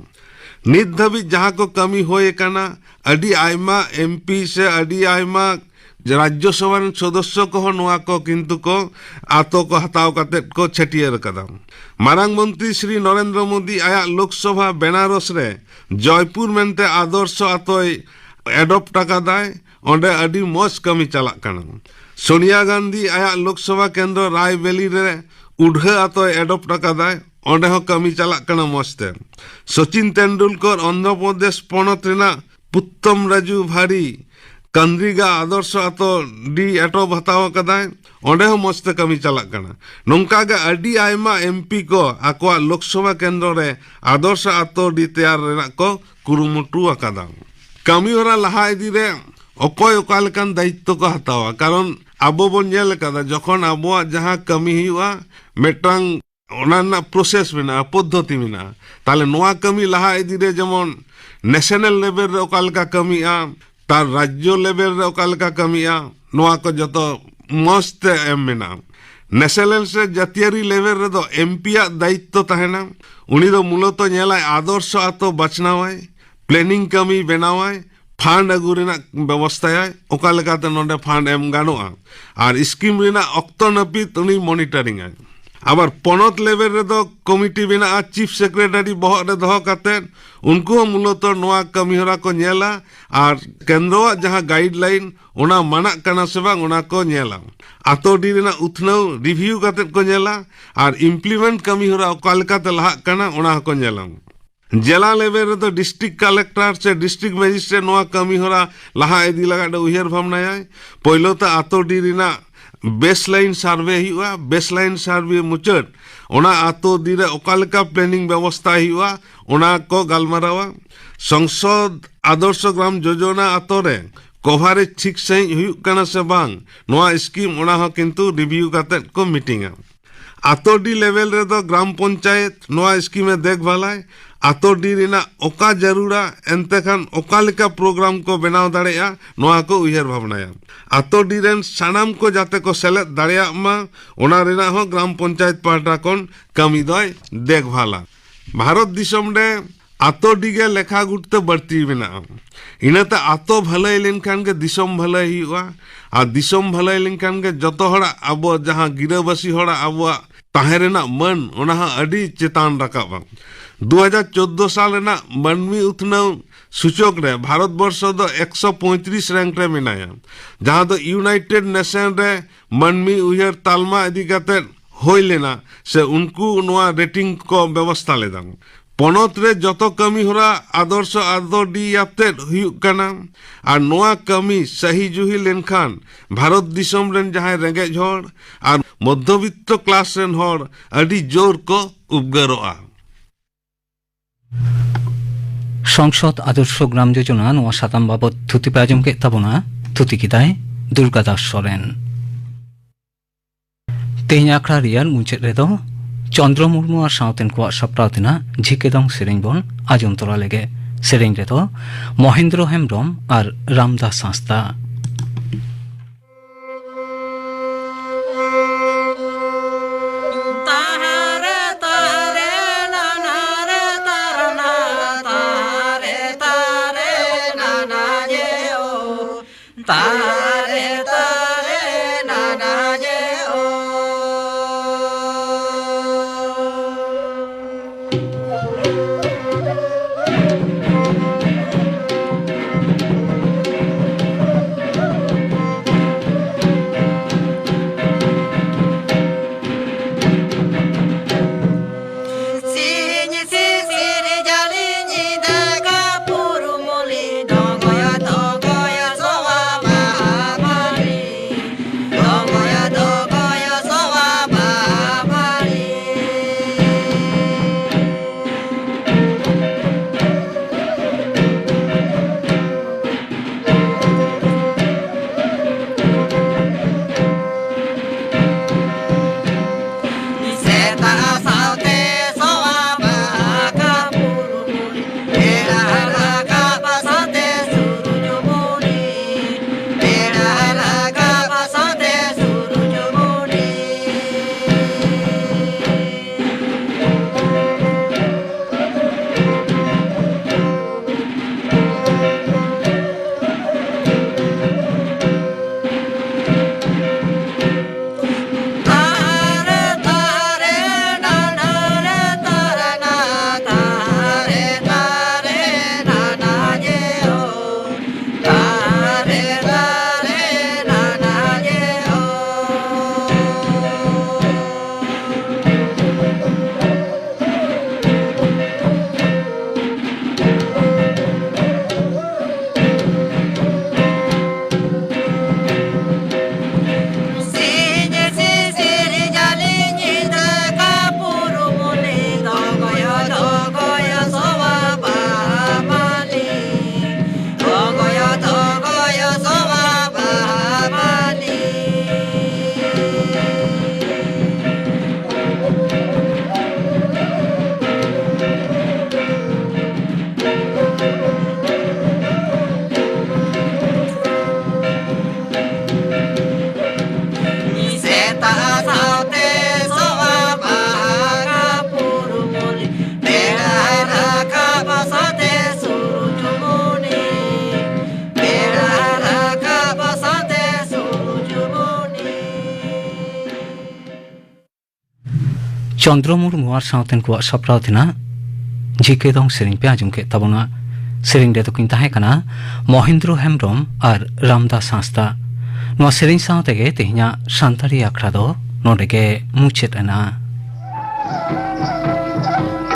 ᱱᱤᱛ ᱫᱷᱟᱹᱵᱤᱡ ᱡᱟᱦᱟᱸ ᱠᱚ ᱠᱟᱹᱢᱤ ᱦᱩᱭ ᱟᱠᱟᱱᱟ, ᱟᱹᱰᱤ ᱟᱭᱢᱟ ᱮᱢᱯᱤ ᱥᱮ ᱟᱹᱰᱤ ᱟᱭᱢᱟ ᱨᱟᱡᱽᱡᱚ ᱥᱚᱵᱷᱟ ᱨᱮᱱ ᱥᱚᱫᱚᱥᱥᱚ ᱠᱚᱦᱚᱸ ᱱᱚᱣᱟ ᱠᱚ ᱠᱤᱱᱛᱩ ᱠᱚ ᱟᱛᱚ ᱠᱚ ᱦᱟᱛᱟᱣ ᱠᱟᱛᱮᱫ ᱠᱚ ᱪᱷᱟᱹᱴᱭᱟᱹᱨ ᱟᱠᱟᱫᱟ᱾ ᱢᱟᱨᱟᱝ ᱢᱚᱱᱛᱨᱤ ᱥᱨᱤ ᱱᱚᱨᱮᱱᱫᱨᱚ ᱢᱳᱫᱤ ᱟᱭᱟᱜ ᱞᱳᱠᱥᱚᱵᱷᱟ ᱵᱮᱱᱟᱨᱚᱥ ᱨᱮ ᱡᱚᱭᱯᱩᱨ ᱢᱮᱱᱛᱮ ᱟᱫᱚᱨᱥᱚ ᱟᱛᱚᱭ ᱮᱰᱚᱯᱴ ᱟᱠᱟᱫᱟᱭ᱾ ᱚᱸᱰᱮ ᱟᱹᱰᱤ ᱢᱚᱡᱽ ᱠᱟᱹᱢᱤ ᱪᱟᱞᱟᱜ ᱠᱟᱱᱟ᱾ ᱥᱳᱱᱤᱭᱟ ᱜᱟᱱᱫᱷᱤ ᱟᱭᱟᱜ ᱞᱳᱠᱥᱚᱵᱷᱟ ᱠᱮᱱᱫᱨᱚ ᱨᱟᱭᱵᱮᱞᱤ ᱨᱮ ᱩᱰᱷᱟᱹ ᱟᱛᱚᱭ ᱮᱰᱚᱯᱴ ᱟᱠᱟᱫᱟᱭ᱾ ᱚᱸᱰᱮ ᱦᱚᱸ ᱠᱟᱹᱢᱤ ᱪᱟᱞᱟᱜ ᱠᱟᱱᱟ ᱢᱚᱡᱽ ᱛᱮ᱾ ᱥᱚᱪᱤᱱ ᱛᱮᱱᱰᱩᱞᱠᱚᱨ ᱚᱱᱫᱷᱨᱚ ᱯᱨᱚᱫᱮᱥ ᱯᱚᱱᱚᱛ ᱨᱮᱱᱟᱜ ᱯᱩᱛᱛᱚᱢ ᱨᱟᱡᱩ ᱵᱷᱟᱨᱤ ᱠᱟᱱᱫᱨᱤᱜᱟ ᱟᱫᱚᱨᱥᱚ ᱟᱛᱚ ᱰᱤ ᱮᱴᱚᱵ ᱦᱟᱛᱟᱣ ᱟᱠᱟᱫᱟᱭ᱾ ᱚᱸᱰᱮ ᱦᱚᱸ ᱢᱚᱡᱽ ᱛᱮ ᱠᱟᱹᱢᱤ ᱪᱟᱞᱟᱜ ᱠᱟᱱᱟ᱾ ᱱᱚᱝᱠᱟ ᱜᱮ ᱟᱹᱰᱤ ᱟᱭᱢᱟ ᱮᱢᱯᱤ ᱠᱚ ᱟᱠᱚᱣᱟᱜ ᱞᱳᱠᱥᱚᱵᱷᱟ ᱠᱮᱱᱫᱨᱚ ᱨᱮ ᱟᱫᱚᱨᱥᱚ ᱟᱛᱚ ᱰᱤ ᱛᱮᱭᱟᱨ ᱨᱮᱱᱟᱜ ᱠᱚ ᱠᱩᱨᱩᱢᱩᱴᱩ ᱟᱠᱟᱫᱟ᱾ ᱠᱟᱹᱢᱤ ᱦᱚᱨᱟ ᱞᱟᱦᱟ ᱤᱫᱤ ᱨᱮ ᱚᱠᱚᱭ ᱚᱠᱟ ᱞᱮᱠᱟᱱ ᱫᱟᱭᱤᱛᱛᱚ ᱠᱚ ᱦᱟᱛᱟᱣᱟ, ᱠᱟᱨᱚᱱ ᱟᱵᱚ ᱵᱚᱱ ᱧᱮᱞ ᱟᱠᱟᱫᱟ, ᱡᱚᱠᱷᱚᱱ ᱟᱵᱚᱣᱟᱜ ᱡᱟᱦᱟᱸ ᱠᱟᱹᱢᱤ ᱦᱩᱭᱩᱜᱼᱟ, ᱢᱤᱫᱴᱟᱝ ᱚᱱᱟ ᱨᱮᱱᱟᱜ ᱯᱨᱚᱥᱮᱥ ᱢᱮᱱᱟᱜᱼᱟ, ᱯᱚᱫᱽᱫᱷᱚᱛᱤ ᱢᱮᱱᱟᱜᱼᱟ᱾ ᱛᱟᱦᱞᱮ ᱱᱚᱣᱟ ᱠᱟᱹᱢᱤ ᱞᱟᱦᱟ ᱤᱫᱤ ᱨᱮ ᱡᱮᱢᱚᱱ ᱱᱮᱥᱱᱟᱞ ᱞᱮᱵᱮᱞ ᱨᱮ ᱚᱠᱟ ᱞᱮᱠᱟ ᱠᱟᱹᱢᱤᱜᱼᱟ, ᱛᱟᱨ ᱨᱟᱡᱽᱡᱚ ᱞᱮᱵᱮᱞ ᱨᱮ ᱚᱠᱟ ᱞᱮᱠᱟ ᱠᱟᱹᱢᱤᱜᱼᱟ, ᱱᱚᱣᱟ ᱠᱚ ᱡᱚᱛᱚ ᱢᱚᱸᱡᱽ ᱛᱮ ᱮᱢ ᱢᱮᱱᱟᱜᱼᱟ᱾ ᱱᱮᱥᱱᱟᱞ ᱥᱮ ᱡᱟᱹᱛᱤᱭᱟᱹᱨᱤ ᱞᱮᱵᱮᱞ ᱨᱮᱫᱚ ᱮᱢᱯᱤ ᱟᱜ ᱫᱟᱭᱤᱛᱛᱚ ᱛᱟᱦᱮᱱᱟ᱾ ᱩᱱᱤ ᱫᱚ ᱢᱩᱞᱚᱛᱚ ᱧᱮᱞᱟᱭ, ᱟᱫᱚᱨᱥᱚ ᱟᱛᱚ ᱵᱟᱪᱷᱱᱟᱣᱟᱭ, ᱯᱞᱮᱱᱤᱝ ᱠᱟᱹᱢᱤ ᱵᱮᱱᱟᱣᱟᱭ, ᱯᱷᱟᱱᱰ ᱟᱹᱜᱩ ᱨᱮᱱᱟᱜ ᱵᱮᱵᱚᱥᱛᱷᱟᱭᱟᱭ, ᱚᱠᱟ ᱞᱮᱠᱟᱛᱮ ᱱᱚᱰᱮ ᱯᱷᱟᱱᱰ ᱮᱢ ᱜᱟᱱᱚᱜᱼᱟ, ᱟᱨ ᱥᱠᱤᱢ ᱨᱮᱱᱟᱜ ᱚᱠᱛᱚ ᱱᱟᱹᱯᱤᱛ ᱩᱱᱤ ᱢᱚᱱᱤᱴᱟᱨᱤᱝ ᱟᱭ᱾ ᱟᱵᱟᱨ ᱯᱚᱱᱚᱛ ᱞᱮᱵᱮᱞ ᱨᱮᱫᱚ ᱠᱚᱢᱤᱴᱤ ᱢᱮᱱᱟᱜᱼᱟ, ᱪᱤᱯ ᱥᱮᱠᱨᱮᱴᱟᱨᱤ ᱵᱚᱦᱚᱜ ᱨᱮ ᱫᱚᱦᱚ ᱠᱟᱛᱮᱫ ᱩᱱᱠᱩ ᱦᱚᱸ ᱢᱩᱞᱚᱛᱚ ᱱᱚᱣᱟ ᱠᱟᱹᱢᱤ ᱦᱚᱨᱟ ᱠᱚ ᱧᱮᱞᱟ ᱟᱨ ᱠᱮᱱᱫᱨᱚᱣᱟᱜ ᱡᱟᱦᱟᱸ ᱜᱟᱭᱤᱰ ᱞᱟᱭᱤᱱ, ᱚᱱᱟ ᱢᱟᱱᱟᱜ ᱠᱟᱱᱟ ᱥᱮ ᱵᱟᱝ, ᱚᱱᱟ ᱠᱚ ᱧᱮᱞᱟ᱾ ᱟᱛᱳ ᱰᱤ ᱨᱮᱱᱟᱜ ᱩᱛᱱᱟᱹᱣ ᱨᱤᱵᱷᱤᱭᱩ ᱠᱟᱛᱮᱫ ᱠᱚ ᱧᱮᱞᱟ ᱟᱨ ᱤᱢᱯᱞᱤᱢᱮᱱᱴ ᱠᱟᱹᱢᱤ ᱦᱚᱨᱟ ᱚᱠᱟ ᱞᱮᱠᱟᱛᱮ ᱞᱟᱦᱟᱜ ᱠᱟᱱᱟ, ᱚᱱᱟ ᱦᱚᱸᱠᱚ ᱧᱮᱞᱟ᱾ ᱡᱮᱞᱟ ᱞᱮᱵᱮᱞ ᱨᱮᱫᱚ ᱰᱤᱥᱴᱨᱤᱠᱴ ᱠᱟᱞᱮᱠᱴᱚᱨ ᱥᱮ ᱰᱤᱥᱴᱨᱤᱠᱴ ᱢᱮᱡᱤᱥᱴᱨᱮᱴ ᱱᱚᱣᱟ ᱠᱟᱹᱢᱤ ᱦᱚᱨᱟ ᱞᱟᱦᱟ ᱤᱫᱤ ᱞᱟᱹᱜᱤᱫ ᱮ ᱩᱭᱦᱟᱹᱨ ᱵᱷᱟᱵᱽᱱᱟᱭᱟᱭ᱾ ᱯᱳᱭᱞᱳ ᱛᱮ ᱟᱛᱳ ᱰᱤ ᱨᱮᱱᱟᱜ ᱵᱮᱥ ᱞᱟᱭᱤᱱ ᱥᱟᱨᱵᱷᱮ ᱦᱩᱭᱩᱜᱼᱟ᱾ ᱵᱮᱥ ᱞᱟᱭᱤᱱ ᱥᱟᱨᱵᱷᱮ ᱢᱩᱪᱟᱹᱫ ᱚᱱᱟ ᱟᱛᱳ ᱰᱤ ᱨᱮ ᱚᱠᱟ ᱞᱮᱠᱟ ᱯᱞᱮᱱᱤᱝ ᱵᱮᱵᱚᱥᱛᱷᱟ ᱦᱩᱭᱩᱜᱼᱟ, ᱚᱱᱟ ᱠᱚ ᱜᱟᱞᱢᱟᱨᱟᱣᱟ᱾ ᱥᱚᱝᱥᱚᱫ ᱟᱫᱚᱨᱥᱚ ᱜᱨᱟᱢ ᱡᱳᱡᱚᱱᱟ ᱟᱛᱳ ᱨᱮ ᱠᱚᱵᱷᱟᱨᱮᱡᱽ ᱴᱷᱤᱠ ᱥᱟᱺᱦᱤᱡ ᱦᱩᱭᱩᱜ ᱠᱟᱱᱟ ᱥᱮ ᱵᱟᱝ, ᱱᱚᱣᱟ ᱥᱠᱤᱢ, ᱚᱱᱟ ᱦᱚᱸ ᱠᱤᱱᱛᱩ ᱨᱤᱵᱷᱤᱭᱩ ᱠᱟᱛᱮᱫ ᱠᱚ ᱢᱤᱴᱤᱝᱟ᱾ ᱟᱛᱳ ᱰᱤ ᱞᱮᱵᱮᱞ ᱨᱮᱫᱚ ᱜᱨᱟᱢ ᱯᱚᱧᱪᱟᱭᱮᱛ ᱱᱚᱣᱟ ᱥᱠᱤᱢᱮ ᱫᱮᱠᱷᱵᱷᱟᱞᱟᱭ᱾ ᱟᱛᱳ ᱰᱤ ᱨᱮᱱᱟᱜ ᱚᱠᱟ ᱡᱟᱹᱨᱩᱲᱟ, ᱮᱱᱛᱮ ᱠᱷᱟᱱ ᱚᱠᱟ ᱞᱮᱠᱟ ᱯᱨᱳᱜᱨᱟᱢ ᱠᱚ ᱵᱮᱱᱟᱣ ᱫᱟᱲᱮᱭᱟᱜᱼᱟ, ᱱᱚᱣᱟ ᱠᱚ ᱩᱭᱦᱟᱹᱨ ᱵᱷᱟᱵᱽᱱᱟᱭᱟ᱾ ᱟᱛᱳ ᱰᱤ ᱨᱮᱱ ᱥᱟᱱᱟᱢ ᱠᱚ ᱡᱟᱛᱮ ᱠᱚ ᱥᱮᱞᱮᱫ ᱫᱟᱲᱮᱭᱟᱜ ᱢᱟ, ᱚᱱᱟ ᱨᱮᱱᱟᱜ ᱦᱚᱸ ᱜᱨᱟᱢ ᱯᱚᱧᱪᱟᱭᱮᱛ ᱯᱟᱦᱴᱟ ᱠᱷᱚᱱ ᱠᱟᱹᱢᱤ ᱫᱚᱭ ᱫᱮᱠᱷᱵᱷᱟᱞᱟ᱾ ᱵᱷᱟᱨᱚᱛ ᱫᱤᱥᱚᱢ ᱨᱮ ᱟᱛᱳ ᱰᱤ ᱜᱮ ᱞᱮᱠᱷᱟ ᱜᱩᱴ ᱛᱮ ᱵᱟᱹᱲᱛᱤ ᱢᱮᱱᱟᱜᱼᱟ᱾ ᱤᱱᱟᱹᱛᱮ ᱟᱛᱳ ᱵᱷᱟᱹᱞᱟᱹᱭ ᱞᱮᱱᱠᱷᱟᱱ ᱜᱮ ᱫᱤᱥᱚᱢ ᱵᱷᱟᱹᱞᱟᱹᱭ ᱦᱩᱭᱩᱜᱼᱟ, ᱟᱨ ᱫᱤᱥᱚᱢ ᱵᱷᱟᱹᱞᱟᱹᱭ ᱞᱮᱱᱠᱷᱟᱱ ᱜᱮ ᱡᱚᱛᱚ ᱦᱚᱲᱟᱜ, ᱟᱵᱚ ᱡᱟᱦᱟᱸ ᱜᱤᱨᱟᱹᱵᱟᱹᱥᱤ ᱦᱚᱲᱟᱜ ᱟᱵᱚᱣᱟᱜ ᱛᱟᱦᱮᱸ ᱨᱮᱱᱟᱜ ᱢᱟᱹᱱ, ᱚᱱᱟ ᱦᱚᱸ ᱟᱹᱰᱤ ᱪᱮᱛᱟᱱ ᱨᱟᱠᱟᱵᱼᱟ᱾ ᱫᱩ ᱦᱟᱡᱟᱨ ᱪᱳᱫᱽᱫᱳ ᱥᱟᱞ ᱨᱮᱱᱟᱜ ᱢᱟᱹᱱᱢᱤ ᱩᱛᱱᱟᱹᱣ ᱥᱩᱪᱚᱠ ᱨᱮ ᱵᱷᱟᱨᱚᱛ ᱵᱚᱨᱥᱚ ᱫᱚ ᱮᱠᱥᱚ ᱯᱚᱸᱭᱛᱨᱤᱥ ᱨᱮᱝᱠ ᱨᱮ ᱢᱮᱱᱟᱭᱟ, ᱡᱟᱦᱟᱸ ᱫᱚ ᱤᱭᱩᱱᱟᱭᱴᱮᱰ ᱱᱮᱥᱚᱱ ᱨᱮ ᱢᱟᱹᱱᱢᱤ ᱩᱭᱦᱟᱹᱨ ᱛᱟᱞᱢᱟ ᱤᱫᱤ ᱠᱟᱛᱮ ᱦᱩᱭ ᱞᱮᱱᱟ, ᱥᱮ ᱩᱱᱠᱩ ᱱᱚᱣᱟ ᱨᱮᱴᱤᱝ ᱠᱚ ᱵᱮᱵᱚᱥᱛᱟ ᱞᱮᱫᱟ᱾ ᱯᱚᱱᱚᱛ ᱨᱮ ᱡᱚᱛᱚ ᱠᱟᱹᱢᱤ ᱦᱚᱨᱟ ᱟᱫᱚᱨᱥᱚ ᱟᱛᱳ ᱰᱤ ᱟᱛᱮᱫ ᱦᱩᱭᱩᱜ ᱠᱟᱱᱟ, ᱟᱨ ᱱᱚᱣᱟ ᱠᱟᱹᱢᱤ ᱥᱟᱹᱦᱤ ᱡᱩᱦᱤ ᱞᱮᱱᱠᱷᱟᱱ ᱵᱷᱟᱨᱚᱛ ᱫᱤᱥᱚᱢ ᱨᱮᱱ ᱡᱟᱦᱟᱸᱭ ᱨᱮᱸᱜᱮᱡ ᱦᱚᱲ ᱟᱨ ᱢᱚᱫᱽᱫᱷᱚᱵᱤᱛᱛᱚ ᱠᱞᱟᱥ ᱨᱮᱱ ᱦᱚᱲ ᱟᱹᱰᱤ ᱡᱳᱨ ᱠᱚ ᱩᱯᱜᱟᱹᱨᱚᱜᱼᱟ᱾ ᱥᱚᱝᱥᱚᱫ ᱟᱫᱚᱨᱥᱚ ᱜᱨᱟᱢ ᱡᱳᱡᱚᱱᱟ, ᱱᱚᱣᱟ ᱥᱟᱛᱟᱢ ᱵᱟᱵᱚᱛ ᱛᱷᱩᱛᱤ ᱯᱮ ᱟᱸᱡᱚᱢ ᱠᱮᱫ ᱛᱟᱵᱚᱱᱟ᱾ ᱛᱷᱩᱛᱤ ᱠᱮᱫᱟᱭ ᱫᱩᱨᱜᱟ ᱫᱟᱥ ᱥᱚᱨᱮᱱ᱾ ᱛᱮᱦᱮᱧ ᱟᱠᱷᱲᱟ ᱨᱮᱭᱟᱜ ᱢᱩᱪᱟᱹᱫ ᱨᱮᱫᱚ ᱪᱚᱱᱫᱨᱚ ᱢᱩᱨᱢᱩ ᱟᱨ ᱥᱟᱶᱛᱮᱱ ᱠᱚᱣᱟᱜ ᱥᱟᱯᱲᱟᱣ ᱛᱮᱱᱟᱜ ᱡᱷᱤᱠᱮ ᱫᱚᱝ ᱥᱮᱨᱮᱧ ᱵᱚᱱ ᱟᱸᱡᱚᱢ ᱛᱚᱨᱟ ᱞᱮᱜᱮ᱾ ᱥᱮᱨᱮᱧ ᱨᱮᱫᱚ ᱢᱚᱦᱮᱱᱫᱨᱚ ᱦᱮᱢᱵᱨᱚᱢ ᱟᱨ ᱨᱟᱢᱫᱟᱥ ᱦᱟᱸᱥᱫᱟ᱾ ᱪᱚᱱᱫᱨᱚ ᱢᱩᱨᱢᱩ ᱟᱨ ᱥᱟᱶᱛᱮᱱ ᱠᱚᱣᱟᱜ ᱥᱟᱯᱲᱟᱣ ᱛᱮᱱᱟᱜ ᱡᱤᱠᱮ ᱫᱚᱝ ᱥᱮᱨᱮᱧ ᱯᱮ ᱟᱸᱡᱚᱢ ᱠᱮᱫ ᱛᱟᱵᱚᱱᱟ᱾ ᱥᱮᱨᱮᱧ ᱨᱮᱫᱚ ᱠᱤᱱ ᱛᱟᱦᱮᱸ ᱠᱟᱱᱟ ᱢᱚᱦᱮᱱᱫᱨᱚ ᱦᱮᱢᱵᱨᱚᱢ ᱟᱨ ᱨᱟᱢᱫᱟᱥ ᱦᱟᱸᱥᱫᱟ᱾ ᱱᱚᱣᱟ ᱥᱮᱨᱮᱧ ᱥᱟᱶ ᱛᱮᱜᱮ ᱛᱮᱦᱮᱧᱟᱜ ᱥᱟᱱᱛᱟᱲᱤ ᱟᱠᱷᱲᱟ ᱫᱚ ᱱᱚᱰᱮ ᱜᱮ ᱢᱩᱪᱟᱹᱫ ᱮᱱᱟ᱾